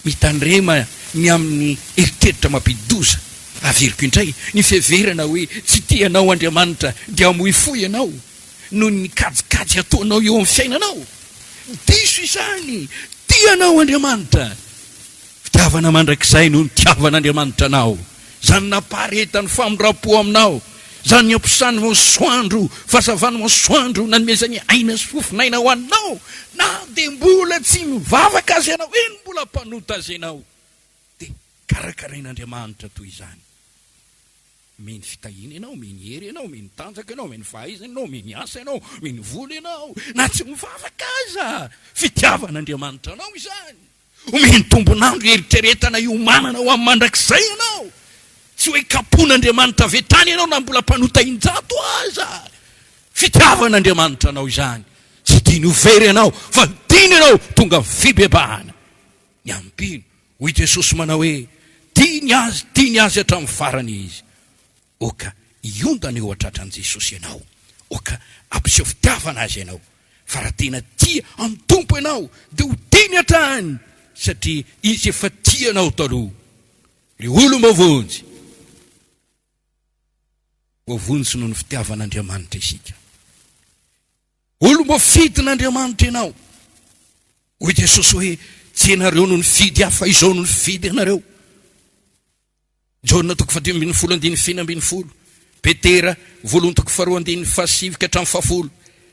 Mitandrema ny amin'ny eritreritra mampidi-doza. Averiko indray, ny fiheverana hoe tsy tia anao Andriamanitra dia hamoy fo ianao noho ny kajikajy ataonao eo amin'ny fiainanao. Diso izany! Tia anao Andriamanitra! Fitiavana mandrakizay no nitiavan'Andriamanitra anao. Izany nampaharetany famindram-po aminao, izany niamposany masoandro, fahazavan'ny masoandro, nanomezany aina sy fofon'aina ho anao, na dia mbola tsy mivavaka aza ianao, eny mbola mpanota aza ianao, dia karakarain'Andriamanitra toy izany. Omeny fitahiana ianao, omeny hery ianao, omeny tanjaka ianao, omeny fahaizana ianao, omeny asa ianao, omeny vola ianao, na tsy mivavaka aza, fitiavan'Andriamanitra anao izany. Omeny tombon'andro hieritreretana hiomanana ho amin'ny mandrakizay ianao. Tsy hoe kapohin'Andriamanitra avy hatrany ianao na mbola mpanota injato aza. Fitiavan'Andriamanitra anao izany. Tsy tiany ho very ianao fa tiany ianao tonga amin'ny fibebahana. Ny amin'ny mpino, hoy Jesosy manao hoe, Tiany azy, tiany azy hatramin'ny farany izy. Oka hiondana eo an-tratran'i Jesosy ianao. Oka hampiseho fitiavana Azy ianao. Fa raha tena tia an'ny Tompo ianao dia ho tiany hatrany satria Izy efa tia anao taloha. Ry olom-boavonjy! Voavonjy noho ny fitiavan'Andriamanitra isika. Olom-boafidin'Andriamanitra ianao. Hoy Jesosy hoe, Tsy ianareo no nifidy ahy fa Izaho no nifidy anareo. Jaona toko fahadimy ambin'ny folo andininy faheno ambin'ny folo, Petera voalohany toko faharoa andininy fahasivy ka hatramin'ny fahafolo.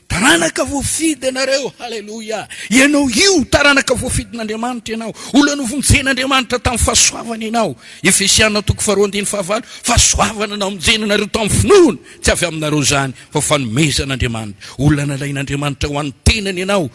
Taranaka voafidy ianareo, haleloia! Ianao io taranaka voafidin'Andriamanitra ianao, olona novonjen'Andriamanitra tamin'ny fahasoavana ianao. Efesiana toko faharoa andininy fahavalo, fahasoavana namonjena anareo tamin'ny finoana, tsy avy aminareo izany fa fanomezan'Andriamanitra. Olona nalain'Andriamanitra ho an'ny tenany ianao.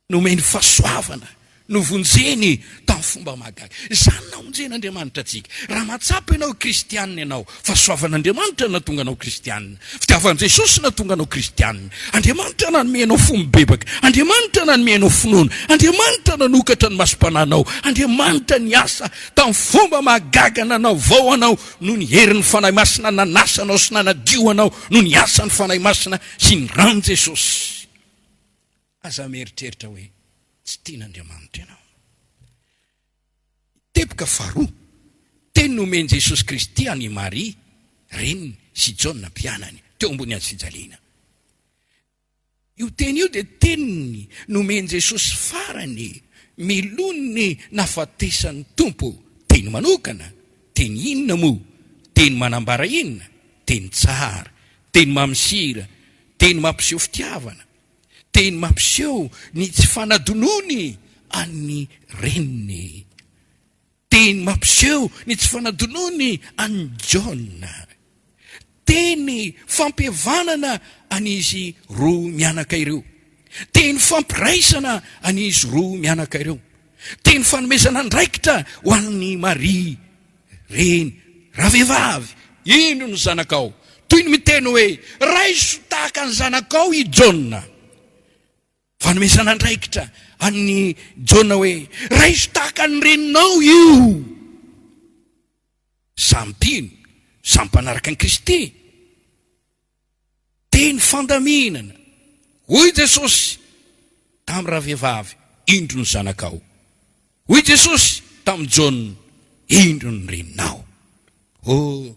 Nomeny fahasoavana, novonjeny tamin'ny fomba mahagaga. Izany namonjen'Andriamanitra antsika. Raha mahatsapa ianao hoe kristianina ianao, fahasoavan'Andriamanitra no nahatonga anao kristianina. Fitiavan'i Jesosy no nahatonga anao kristianina. Andriamanitra nanome anao fo mibebaka. Andriamanitra nanome anao finoana. Andriamanitra nanokatra ny masom-panahinao. Andriamanitra niasa tamin'ny fomba mahagaga nanavao anao noho ny herin'ny Fanahy Masina nanasa anao sy nanadio anao noho ny asan'ny Fanahy Masina sy ny ran'i Jesosy. Aza mieritreritra hoe tsy tian'Andriamanitra ianao. Teboka faharoa, teny nomen'i Jesosy Kristy an'i Maria, reniny, sy Jaona mpianany, teo ambony hazo fijaliana. Io teny io dia teniny nomen'i Jesosy farany miloha ny nahafatesan'ny Tompo. Teny manokana, teny inona moa? Teny manambara inona? Teny tsara, teny mamy sira. Teny mampiseho fitiavana, teny mampiseho ny tsy fanadinoany an'ny reniny. Teny mampiseho ny tsy fanadinoany an'i Jaona. Teny fampihavanana an'izy roa mianaka ireo. Teny fampiraisana an'izy roa mianaka ireo. Teny fanomezana andraikitra ho an'i Maria reny ravehivavy, Indro ny zanakao. Toy ny miteny hoe, Raiso tahaka ny zanakao i Jaona. Fanomezana andraikitra an'i Jaona hoe, Raiso tahaka ny reninao io. Samy mpino, samy mpanaraka an'i Kristy. Teny fandaminana. Hoy Jesosy tamin'ny ravehivavy, Indro ny zanakao. Hoy Jesosy tamin'i Jaona, Indro ny reninao. Oh,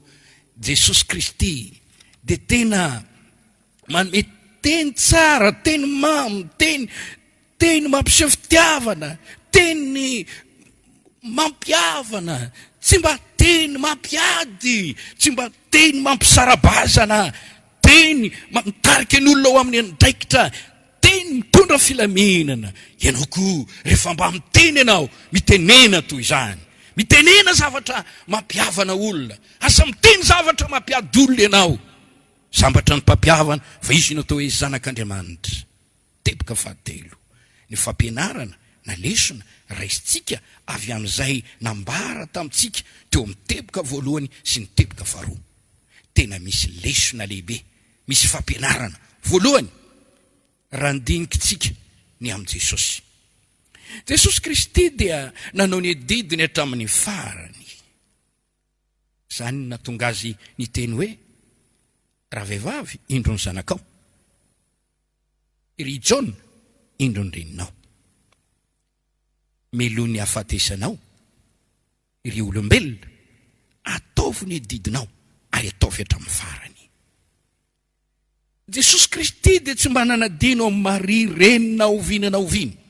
Jesosy Kristy dia tena manome teny tsara, teny mamy, teny teny mampiseho fitiavana, teny mampihavana, tsy mba teny mampiady, tsy mba teny mampisara-bazana, teny mitarika ny olona ho amin'ny andraikitra, teny mitondra filaminana. Ianao koa rehefa mba miteny ianao, mitenena toy izany. Mitenena zavatra mampihavana olona. Aza miteny zavatra mampiady olona ianao. Sambatra ny mpampihavana fa izy no atao hoe zanak'Andriamanitra. Teboka fahatelo, ny fampianarana na lesona raisintsika avy amin'izay nambara tamintsika teo amin'ny teboka voalohany sy ny teboka faharoa. Tena misy lesona lehibe, misy fampianarana. Voalohany, raha ndinikintsika ny amin'i Jesosy. Jesosy Kristy dia nanao ny adidiny hatramin'ny farany. Izany no nahatonga azy niteny hoe, Ravehivavy, indro ny zanakao. Ry Jaona, indro ny reninao. Melohy ny hahafatesanao, ry olombelona, ataovy ny adidinao ary ataovy hatramin'ny farany. Jesosy Kristy dia tsy mba nanadino an'i Maria reniny na oviana na oviana.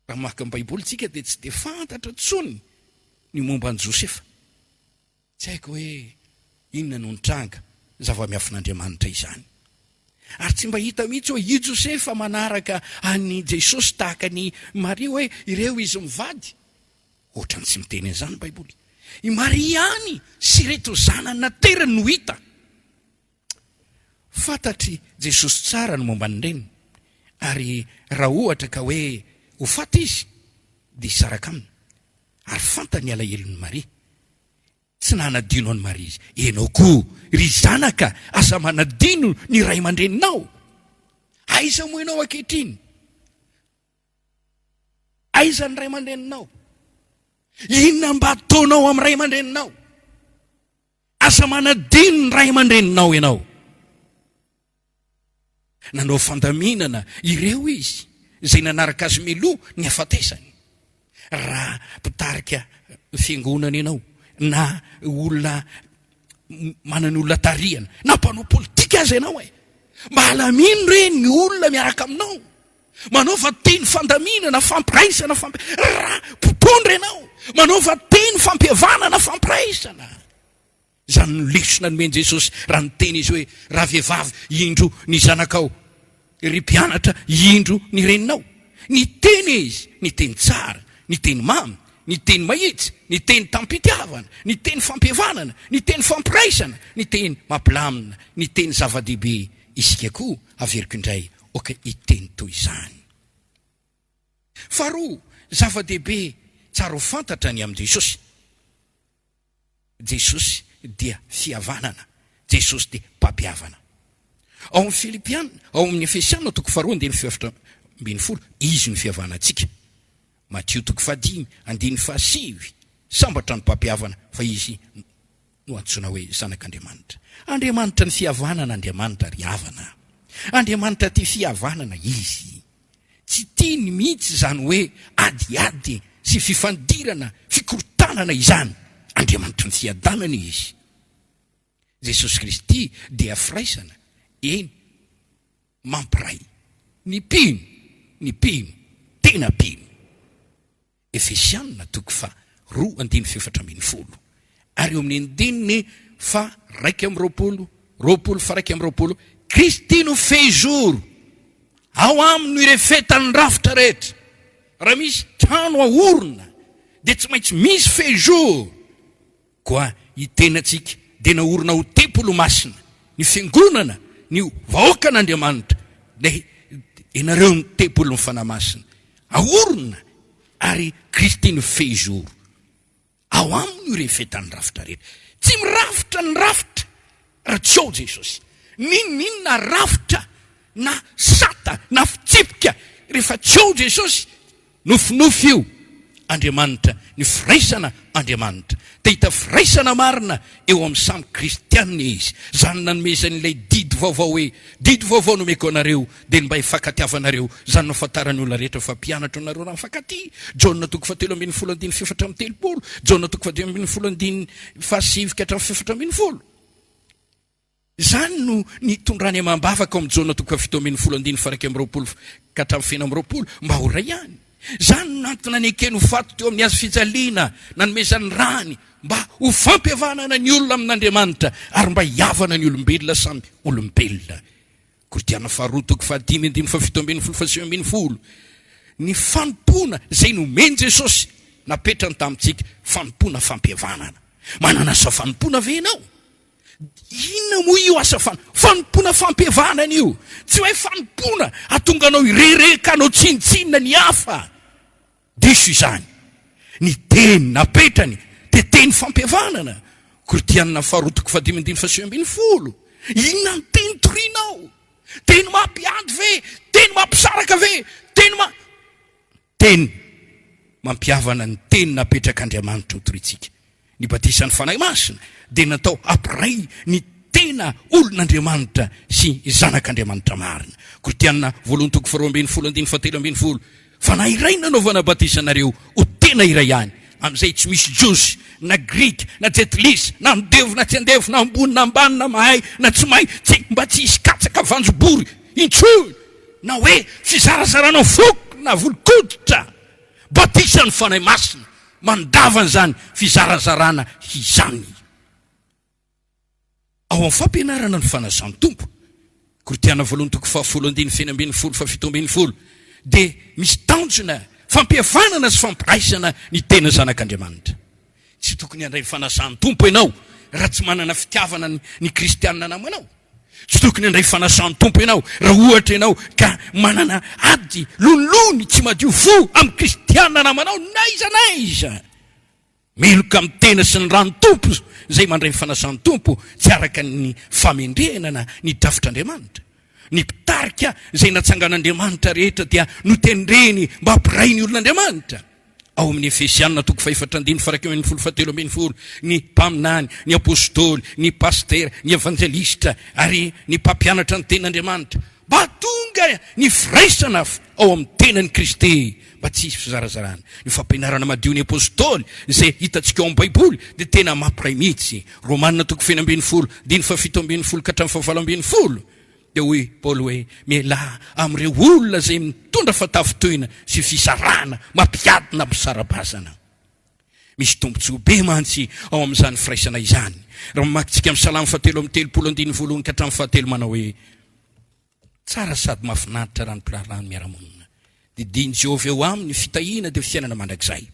Raha maka ny Baiboly tsika dia tsy dia fantatra intsony ny momba an'i Josefa. Tsy haiko hoe inona no nitranga, zava-miafin'Andriamanitra izany. Ary tsy mba hita mihitsy hoe i Josefa manaraka an'i Jesosy tahaka an'i Maria hoe ireo izy mivady. Ohatran'ny tsy miteny an'izany ny Baiboly. I Maria ihany sy ireto zanany naterany no hita. Fantatr'i Jesosy tsara ny momba ny reniny, ary raha ohatra ka hoe ho faty izy, dia hisaraka aminy. Ary fantany ny alahelon'i Maria. Tsy nanadino an'i Maria izy. Ianao koa, ry zanaka, aza manadino ny ray aman-dreninao. Aiza moa ianao ankehitriny? Aiza ny ray aman-dreninao? Inona mba ataonao amin'ny ray aman-dreninao? Aza manadino ny ray aman-dreninao ianao. Nanao fandaminana ireo izy izay nanaraka azy mialoha ny hafatesany. Raha mpitarika fiangonana ianao na olona manana olona tarihana na mpanao politika aza ianao e, mba alamino re ny olona miaraka aminao. Manaova teny fandaminana, fampiraisana, fampi raha mpitondra ianao, manaova teny fampihavanana, fampiraisana. Izany no lesona nomen'i Jesosy raha niteny Izy hoe, Ravehivavy, indro ny zanakao, ry mpianatra, indro ny reninao. Niteny Izy, niteny tsara, niteny mamy, niteny mahitsy, niteny tamim-pitiavana, niteny fampihavanana, niteny fampiraisana, niteny mampilamina, niteny zava-dehibe. Isika koa, averiko indray, ok hiteny toy izany. Faharoa, zava-dehibe tsara ho fantatra ny amin'i Jesosy. Jesosy dia fihavanana, Jesosy dia mpampihavana. Ao amin'ny Filipiana, ao amin'ny Efesiana toko faharoa andininy faha-14, Izy no fihavanantsika. Matio toko fahadimy andininy fahasivy, Sambatra ny mpampihavana fa izy no antsoina hoe zanak'Andriamanitra. Andriamanitra ny fihavanana Andriamanitra ry havana. Andriamanitra tia fihavanana Izy. Tsy tiany mihitsy izany hoe adiady sy fifandirana, fikorontanana izany. Andriamanitry ny fiadanana Izy. Jesosy Kristy dia firaisana, eny, mampiray ny mpino, ny mpino, tena mpino. Efesiana toko faha roa andininy faha-14 ary eo amin'ny andininy faha 21, 20 faha 21. Kristy no fehizoro, ao aminy no irefetan'ny rafitra rehetra. Raha misy trano aorina dia tsy maintsy misy fehizoro. Koa ny tenantsika dia naorina ho tempoly masina, ny fiangonana, ny vahoakan'Andriamanitra, dia ianareo no tempolin'ny Fanahy Masina. Aorina ary Kristy no fehizoro. Ao aminy io refetan'ny rafitra rehetra. Tsy mirafitra ny rafitra raha tsy ao Jesosy. N'inon'inona rafitra na sata na fitsipika rehefa tsy ao Jesosy, nofinofy io. Andriamanitra, ny firaisana Andriamanitra. Te hahita firaisana marina eo amin'ny samy kristiana Izy. Izany nanomezany ilay didy vaovao hoe, Didy vaovao nomeko anareo, dia ny mba hifankatiavanareo. Izany no ahafantaran'ny olona rehetra fa mpianatro anareo raha mifankatia. Jaona toko fahatelo ambin'ny folo andininy fahefatra amby telopolo, Jaona toko fahadimy ambin'ny folo andininy fahasivy ka hatramin'ny fahefatra ambin'ny folo. Izany no nitondrany amam-bavaka ao amin'ny Jaona toko fahafito ambin'ny folo andininy faha-iraika amby roapolo ka hatramin'ny fahenina amby roapolo, mba ho iray ihany. Izany no antony nanekeny ho faty teo amin'ny hazo fijaliana, nanomezany ny rany mba ho fampihavanana ny olona amin'Andriamanitra ary mba hihavana ny olombelona samy olombelona. Korintiana faharoa toko fahadimy andininy fahafito ambin'ny folo fahasivy ambin'ny folo. Ny fanompoana izay nomen'i Jesosy napetrany tamintsika, fanompoana fampihavanana. Manana asa fanompoana ve ianao? Inona moa io asa fan, fanompoana fampihavanana io? Tsy hoe fanompoana hahatonga anao hirehareha ka hanao tsinontsinona ny hafa. Diso izany. Ny teny napetrany dia teny fampihavanana. Korintiana faharoa toko fahadimy andininy fahasivy ambin'ny folo. Inona ny teny torianao? Teny mampiady ve? Teny mampisaraka ve? Teny ma Teny mampihavana ny teny napetrak'Andriamanitra ho torintsika. Ny batisan'ny Fanahy Masina dia natao hampiray ny tena olon'Andriamanitra sy zanak'Andriamanitra marina. Korintiana voalohany toko faharoa ambin'ny folo andininy fahatelo ambin'ny folo, Fanahy iray nanaovana batisa anareo ho tena iray ihany, amin'izay tsy misy Jiosy na Grika na Jentilisa na andevo na tsy andevo na ambony na ambany na mahay na tsy mahay, tsy mba tsy hisy katsaka vanjobory intsony na hoe fizarazarana foko na volon-koditra. Batisan'ny Fanahy Masina mandava an'izany fizarazarana izany. Ao amin'ny fampianarana ny fanasan'ny Tompo, Korintiana voalohany toko fahafolo andininy fahenina ambin'ny folo fahafito ambin'ny folo, dia misy tanjona fampihavanana sy fampiraisana ny tena zanak'Andriamanitra. Tsy tokony handray ny fanasan'ny Tompo ianao raha tsy manana fitiavana ny kristianina namanao. Tsy tokony handray fanasan'ny Tompo ianao raha ohatra ianao ka manana ady lonilony tsy madio fo amin'ny kristiana namanao n'aiza n'aiza. Meloka amin'ny tena sy ny ran'ny Tompo izay mandray ny fanasan'ny Tompo tsy araka ny famendrehana na ny drafitr'Andriamanitra. Ny mpitarika izay natsangan'Andriamanitra rehetra dia notendreny mba hampiray ny olon'Andriamanitra. Ao amin'ny Efesiana toko fahefatra andininy faha-iraika ambin'ny folo fahatelo ambin'ny folo, ny mpaminany, ny apostoly, ny pasitera, ny evanjelistra ary ny mpampianatra ny tenin'Andriamanitra, mba hahatonga ny firaisana ao amin'ny tenan'i Kristy, mba tsy hisy fizarazarana. Ny fampianarana madio ny apostoly izay hitantsika ao amin'ny Baiboly dia tena mampiray mihitsy. Romana toko fahenina ambin'ny folo andininy fahafito ambin'ny folo ka hatramin'ny fahavalo ambin'ny folo. Dia hoy Paoly hoe, Mialà amin'ireo olona izay mitondra fahatafintohina sy fisarahana mampiady na misara-bazana. Misy tombontsoa be mantsy ao amin'izany firaisana izany. Raha mamaky tsika amin'ny Salamo fahatelo amby telopolo andininy voalohany ka hatramin'ny fahatelo manao hoe, Tsara sady mahafinaritra raha ny mpiraharaha no miara-monina. Didian'i Jehovah eo aminy ny fitahiana dia fiainana mandrakizay.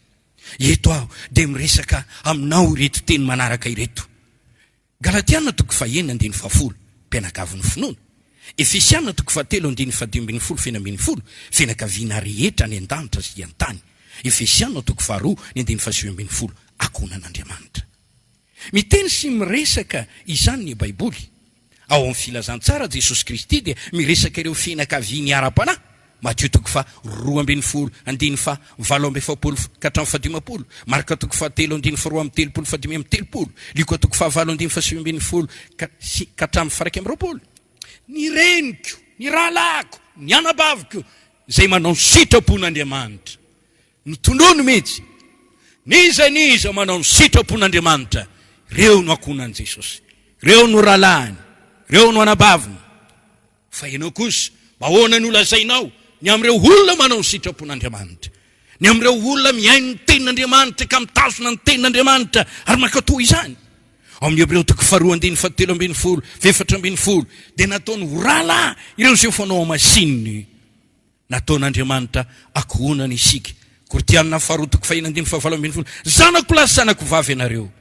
Eto aho dia miresaka aminao ireto teny manaraka ireto. Galatiana toko fahenina andininy fahafolo, mpianakavin'ny finoana. Efesiana toko fahatelo andininy fahadimy ambin'ny folo feno ambin'ny folo, fianakaviana rehetra any an-danitra sy an-tany. Efesiana toko faharoa ny andininy fahasivy ambin'ny folo, ankohonan'Andriamanitra. Miteny sy miresaka izany ny Baiboly. Ao amin'ny Filazantsara, Jesosy Kristy dia miresaka ireo fianakaviany ara-panahy, Matio toko faha 12 andininy faha 48 ka hatramin'ny faha 50, Marka toko fahatelo andininy faha 32 faha 35, Lioka toko fahavalo andininy faha 19 ka sy ka hatramin'ny faha 21. Ny reniko, ny rahalahiko, ny anabaviko izay manao ny sitrapon'Andriamanitra. Notonony mihitsy. N'iza n'iza manao ny sitrapon'Andriamanitra, ireo no ankohonan'i Jesosy. Ireo no rahalahiny, ireo no anabaviny. Fa ianao kosa, mba ahoana no lazainao ny amin'ireo olona manao ny sitrapon'Andriamanitra? Ny amin'ireo olona mihaino ny tenin'Andriamanitra ka mitazona ny tenin'Andriamanitra ary mankatò izany? Ao amin'ny Hebreo toko faharoa andininy fahatelo ambinifolo, fahefatra ambinifolo, dia nataony ho rahalahy ireo izay efa nohamasininy. Nataon'Andriamanitra ankohonana isika. Korintiana faharoa toko fahiny andininy fahavalo ambinifolo, Zanako lahy sy zanako vavy ianareo.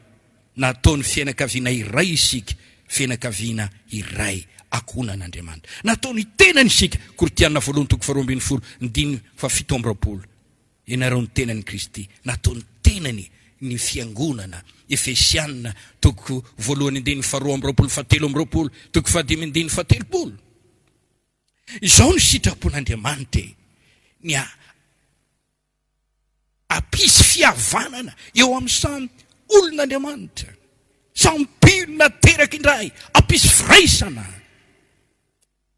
Nataony fianakaviana iray isika, fianakaviana iray, ankohonan'Andriamanitra. Nataony tenany isika. Korintiana voalohany toko faharoa ambinifolo andininy fahafito amby roapolo. Ianareo ny tenan'i Kristy. Nataony tenany ny fiangonana. Efesiana toko voalohany andininy faharoa amby roapolo fahatelo amby roapolo, toko fahadimy andininy fahatelopolo. Izao no sitrapon'Andriamanitra e, ny hampisy fihavanana eo amin'ny samy olon'Andriamanitra, samy mpino nateraka indray, hampisy firaisana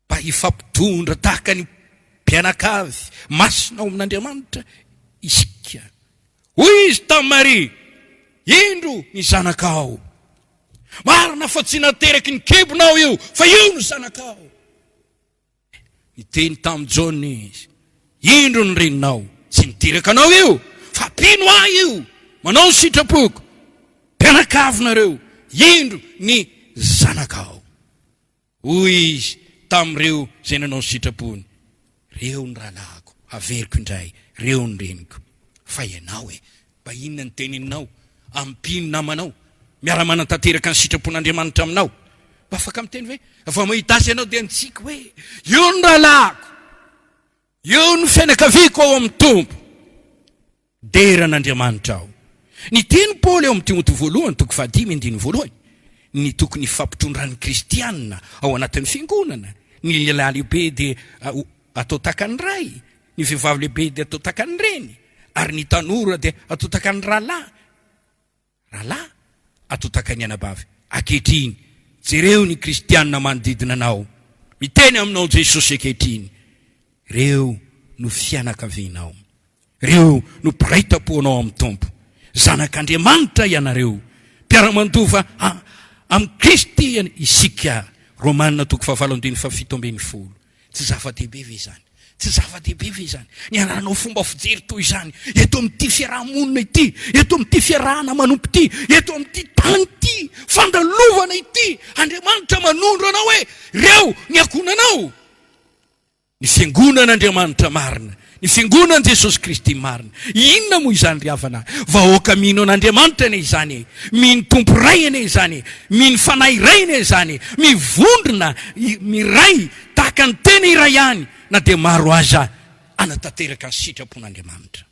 mba hifampitondra tahaka ny mpianakavy masina ao amin'Andriamanitra isika. Hoy izy tamin'i Maria, Indro ny zanakao. Marina fa tsy nateraky ny kibonao io, fa io no zanakao. Niteny tamin'i Jaona izy, Indro ny reninao, tsy niteraka anao io, fa mpino ahy io, manao ny sitrapoko, mpianakavinareo, indro ny zanakao. Hoy izy tamin'ireo izay nanao ny sitrapony, Reo ny rahalahiko, haveriko indray, reo ny reniko. Fa ianao e, mba inona no teneninao amin'ny mpino namanao, miara-manatanteraka ny sitrapon'Andriamanitra aminao? Mba afaka miteny ve? Vao mahita azy ianao dia mitsiky hoe, Io ny rahalahiko! Io no fianakaviako ao amin'ny Tompo. Dera an'Andriamanitra aho. Niteny Paoly ao amin'ny Timoty voalohany toko fahadimy andininy voalohany ny tokony hifampitondran'ny kristiana ao anatin'ny fiangonana. Ny lehilahy lehibe dia atao tahaka ny ray, ny vehivavy lehibe dia atao tahaka ny reny, ary ny tanora dia atao tahaka ny rahalahy. Rahalahy, atotaka ny anabavy. Ankehitriny, jereo ny kristiana manodidina anao. Miteny aminao Jesosy ankehitriny. Ireo no fianakavianao. Ireo no mpiray tampo anao amin'ny Tompo. Zanak'Andriamanitra ianareo. Mpiara-mandova amin'i Kristy isika. Romana toko fahavalo andininy fahafito ambinifolo. Tsy zava-dehibe ve izany? Tsy zava-dehibe ve izany? Ny hanananao fomba fijery toy izany eto amin'ity fiaraha-monina ity, eto amin'ity fiarahana manompo ity, eto amin'ity tany ity, fandalovana ity, Andriamanitra manondro anao hoe, Ireo ny ankohonanao. Ny fiangonan'Andriamanitra marina, ny fiangonan'i Jesosy Kristy marina. Inona moa izany ry havana? Vahoaka mino an'Andriamanitra anie izany e! Mino Tompo iray anie izany e! Mino Fanahy iray anie izany e! Mivondrona, miray, tahaka ny tena iray ihany, na dia maro aza, hanatanteraka ny sitrapon'Andriamanitra.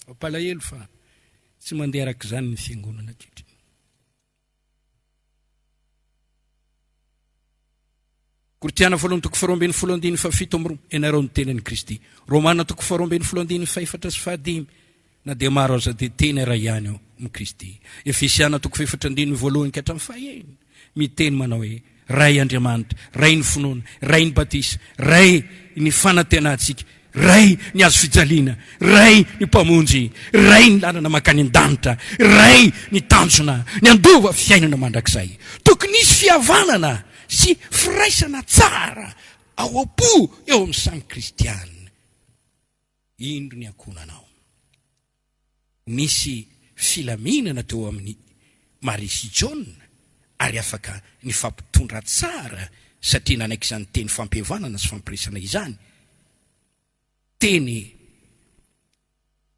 Mampalahelo fa tsy mandeha araka izany ny fiangonana ankehitriny. Korintiana voalohany toko faharoa ambinifolo andininy fahafito amby roa, Ianareo no tenan'i Kristy. Romana toko faharoa ambinifolo andininy fahefatra sy fahadimy, Na dia maro aza dia tena iray ihany ao amin'i Kristy. Efesiana toko fahefatra andininy voalohany ka hatramin'ny fahenina, miteny manao hoe, Ray Andriamanitra, Rain'ny finoana, Rain'ny batisa, Ray ny fanantenantsika, Ray ny hazo fijaliana, Ray ny Mpamonjy, Ray ny lalana mankany an-danitra, Ray ny tanjona, ny handova fiainana mandrakizay. Tokony hisy fihavanana sy firaisana tsara ao am-po eo amin'ny samy kristiana. Indro ny ankohonanao. Nisy filaminana teo amin'i Maria sy Jaona ary afaka nifampitondra tsara satria nanaiky izany teny fampihavanana sy fampiresana izany, teny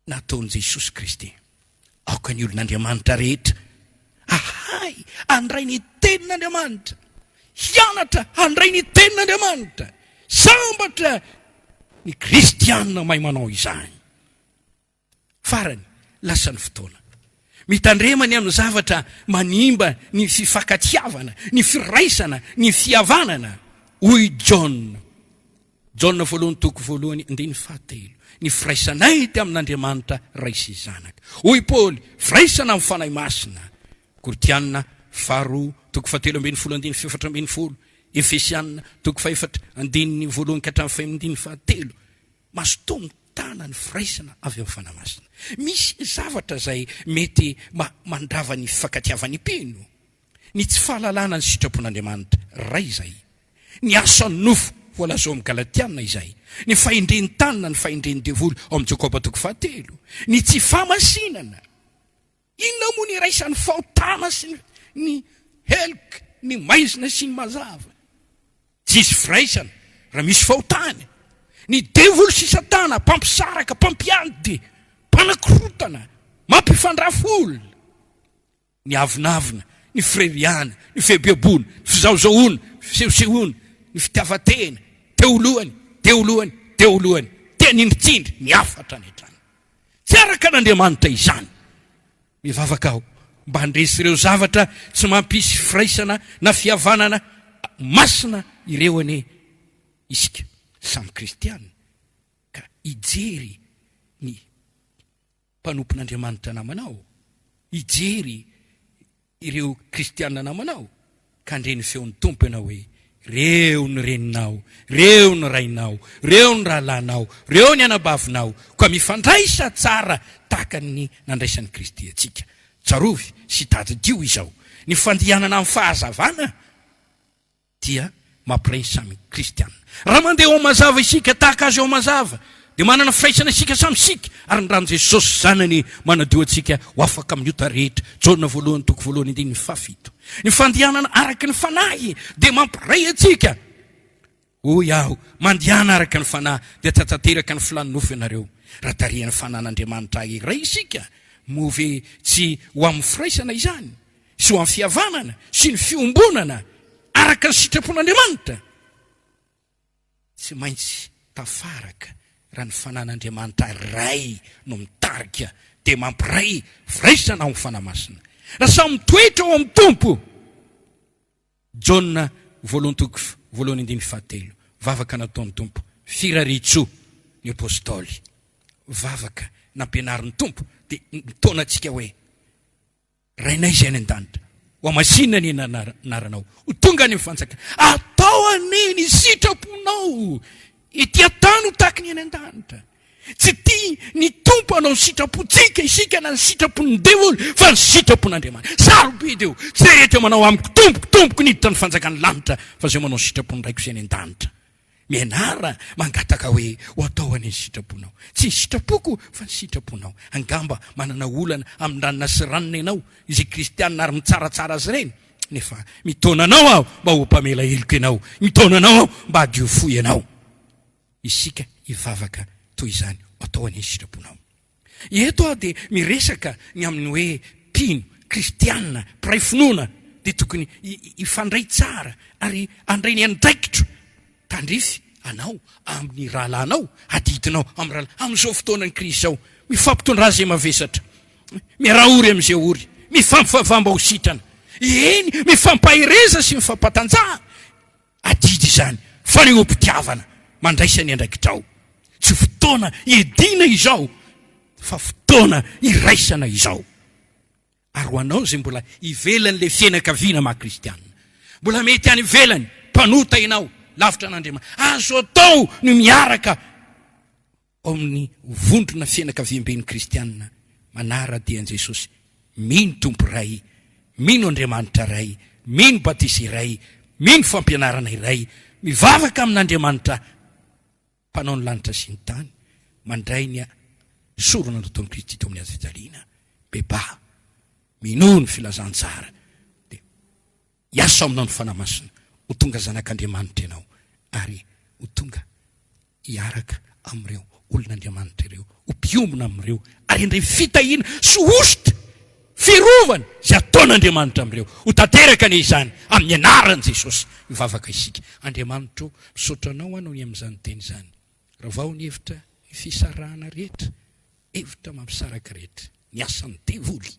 nataon'i Jesosy Kristy. Aoka ny olon'Andriamanitra rehetra hahay handray ny tenin'Andriamanitra, hianatra handray ny tenin'Andriamanitra. Sambatra ny kristiana mahay manao izany. Farany, lasa ny fotoana. Mitandrema ny amin'ny zavatra manimba ny fifankatiavana, ny firaisana, ny fihavanana, hoy Jaona. Jaona voalohany toko voalohany andininy fahatelo. Ny firaisanay dia amin'Andriamanitra Ray sy Zanaka. Hoy Paoly, firaisana amin'ny Fanahy Masina. Korintiana faharoa toko fahatelo ambinifolo andininy fahefatra ambinifolo. Efesiana toko fahefatra andininy voalohany ka hatramin'ny fahemindininy fahatelo. Mazotoa mitana ny firaisana avy amin'ny Fanahy Masina. Misy zavatra izay mety mandrava ny fifankatiavan'ny mpino. Ny tsy fahalalana ny sitrapon'Andriamanitra Ray izay. Ny asan'ny nofo voalaza ao amin'ny Galatiana izay. Ny fahendren'ny tany na ny fahendren'ny devoly ao amin'ny Jakoba toko fahatelo. Ny tsy fahamasinana. Inona moa ny iraisan'ny fahotana sy ny heloka, ny maizina sy ny mazava? Tsisy firaisana raha misy fahotana. Ny devoly sy satana mpampisaraka, mpampiady, mpanakorotana, mampifandrafy olona. Ny avonavona, ny fireriana, ny fieboeboana, ny fizahozahoana, ny fisehosehoana, ny fitiavan-tena, teo lohany, teo lohany, teo lohany, te hanindritsindry ny hafa hatrany hatrany. Tsy araka an'Andriamanitra izany. Mivavaka aho mba handresy ireo zavatra tsy mampisy firaisana na fihavanana masina ireo anie isika samy kristiana ka hijery ny mpanompon'Andriamanitra namanao, hijery ireo kristiana namanao, ka handre ny feon'ny Tompo ianao hoe, Reo ny reninao, reo ny rainao, reo ny rahalahinao, reo ny anabavinao, koa mifandraisa tsara tahaka ny nandraisan'i Kristy antsika. Tsarovy sy tadidio izao, ny fandehanana amin'ny fahazavana dia mampiray ny samy kristiana. Raha mandeha ao mazava isika tahaka azy ao mazava, dia manana firaisana isika samy isika, ary ny ran'i Jesosy Zanany manadio antsika ho afaka amin'ny ota rehetra. Jaona voalohany toko voalohany andininy fahafito. Ny fandehanana araka ny Fanahy dia mampiray antsika. Hoy aho, mandehana araka ny Fanahy, dia tsy hahatanteraka ny filan'ny nofo ianareo. Raha tarihan'ny Fanan'Andriamanitra iray isika, moa ve tsy ho amin'ny firaisana izany, sy ho amin'ny fihavanana, sy ny fiombonana araka ny sitrapon'Andriamanitra? Tsy maintsy tafaraka raha ny Fanan'Andriamanitra iray no mitarika, dia mampiray firaisana ao amin'ny Fanahy Masina. Raha samy mitoetra ao amin'ny Tompo, Jaona voalohany toko voalohany andininy fahatelo, Vavaka nataon'ny Tompo, firariantsoa ny Apostoly, vavaka nampianarin'ny Tompo dia mitaona antsika hoe, Rainay izay any an-danitra, ho hamasinina anie ny anaranao, ho tonga anie ny fanjakana, atao anie ny sitraponao ety an-tany ho tahaka ny any an-danitra. Tsy tia ny Tompo hanao ny sitrapontsika isika na ny sitrapon'ny devoly fa ny sitrapon'Andriamanitra. Sarobidy io. Tsy izay rehetra manao amiko Tompoko, Tompoko niditra ny fanjakan'ny lanitra fa izay manao ny sitrapon'ny Raiko izay any an-danitra. Mianara mangataka hoe ho atao anie ny sitraponao. Tsy ny sitrapoko fa ny sitraponao. Angamba manana olana amin-dranona sy ranona ianao izay kristiana ary mitsaratsara azy ireny nefa mitaona anao aho mba ho mpamela heloka ianao. Mitaona anao aho mba hadio fo ianao. Isika hivavaka toy izany ho atao anie ny sitraponao. Eto aho dia miresaka ny amin'ny hoe mpino, kristiana, mpiray finoana dia tokony hifandray tsara ary handray ny andraikitro tandrify anao amin'ny rahalahinao, adidinao amin'ny rahalahy amin'izao fotoanan'ny krizy izao. Mifampitondrà izay mavesatra, miaraha ory amin'izay ory, mifampivavaha mba ho sitrana, eny mifampahereza sy mifampatanjaha. Adidy izany, fanehoam-pitiavana, mandraisa ny andraikitrao. Tsy fotoana hiadiana izao fa fotoana hiraisana izao. Ary ho anao izay mbola ivelan'ilay fianakaviana maha kristianina, mbola mety any ivelany, mpanota ianao, lavitra an'Andriamanitra, azo atao ny miaraka Ao amin'ny vondrona fianakaviamben'ny kristiana manara-dia an'i Jesosy, mino Tompo iray, mino Andriamanitra Ray, mino batisa iray, mino fampianarana iray, mivavaka amin'Andriamanitra Mpanao ny lanitra sy ny tany, mandray ny sorona nataon'i Kristy teo amin'ny hazo fijaliana, bebaha, minoa ny filazantsara, dia Hiasa ao aminao ny Fanahy Masina, ho tonga zanak'Andriamanitra ianao ary ho tonga hiaraka amin'ireo olon'Andriamanitra ireo, ho mpiombona amin'ireo ary handray fitahiana sy hosotra, fiarovana izay ataon'Andriamanitra amin'ireo. Ho tanteraka anie izany amin'ny anaran'i Jesosy. Mivavaka isika. Andriamanitra ô, misaotra Anao aho noho ny amin'izany teny izany. Ravao ny hevitra, ny fisarahana rehetra, hevitra mampisaraka rehetra, ny asan'ny devoly.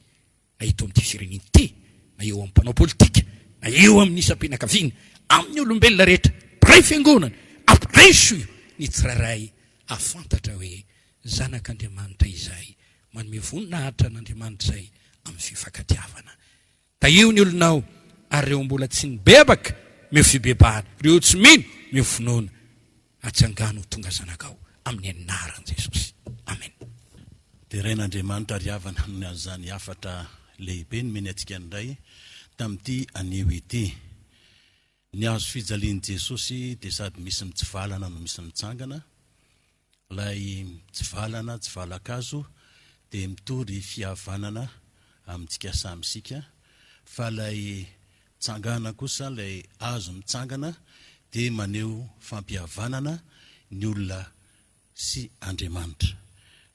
na eto amin'ity firenena ity, na eo amin'ny mpanao politika, na eo amin'ny isam-pianakaviana, amin'ny olombelona rehetra, mpiray fiangonana, ampireso ny tsirairay hahafantatra hoe zanak'Andriamanitra izahay, manome voninahitra an'Andriamanitra izay amin'ny fifankatiavana. Tahio ny olonao, ary ireo mbola tsy nibebaka, meo fibebahana, ireo tsy mino, meo finoana. Atsangano ho tonga zanakao amin'ny anaran'i Jesosy. Amen. Derain'Andriamanitra ry havana noho ny an'izany hafatra lehibe nomeny antsika indray tamin'ity anio ity. Ny hazo fijalian'i Jesosy dia sady misy mitsivalana no misy mitsangana. Ilay mitsivalana, tsivalan-kazo, dia mitory fihavanana. amintsika samy isika fa ilay tsangana kosa ilay hazo mitsangana dia maneho fampihavanana ny olona sy Andriamanitra.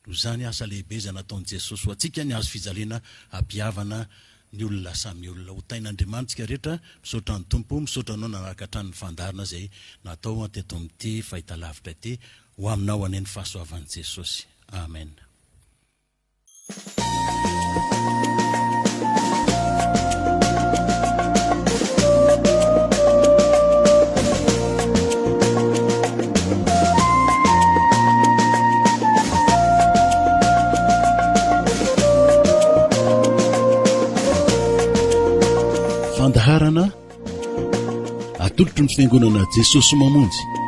Noho izany asa lehibe izay nataon'i Jesosy ho antsika ny hazo fijaliana hampihavana ny olona samy olona. Ho tahin'Andriamanitra isika rehetra. Misaotra ny Tompo, misaotra anao nanaraka hatrany ny fandaharana izay natao teto amin'ity fahitalavitra ity. Ho aminao anie ny fahasoavan'i Jesosy. Amen. Fandaharana atolotry ny Fiangonana Jesosy Mamonjy.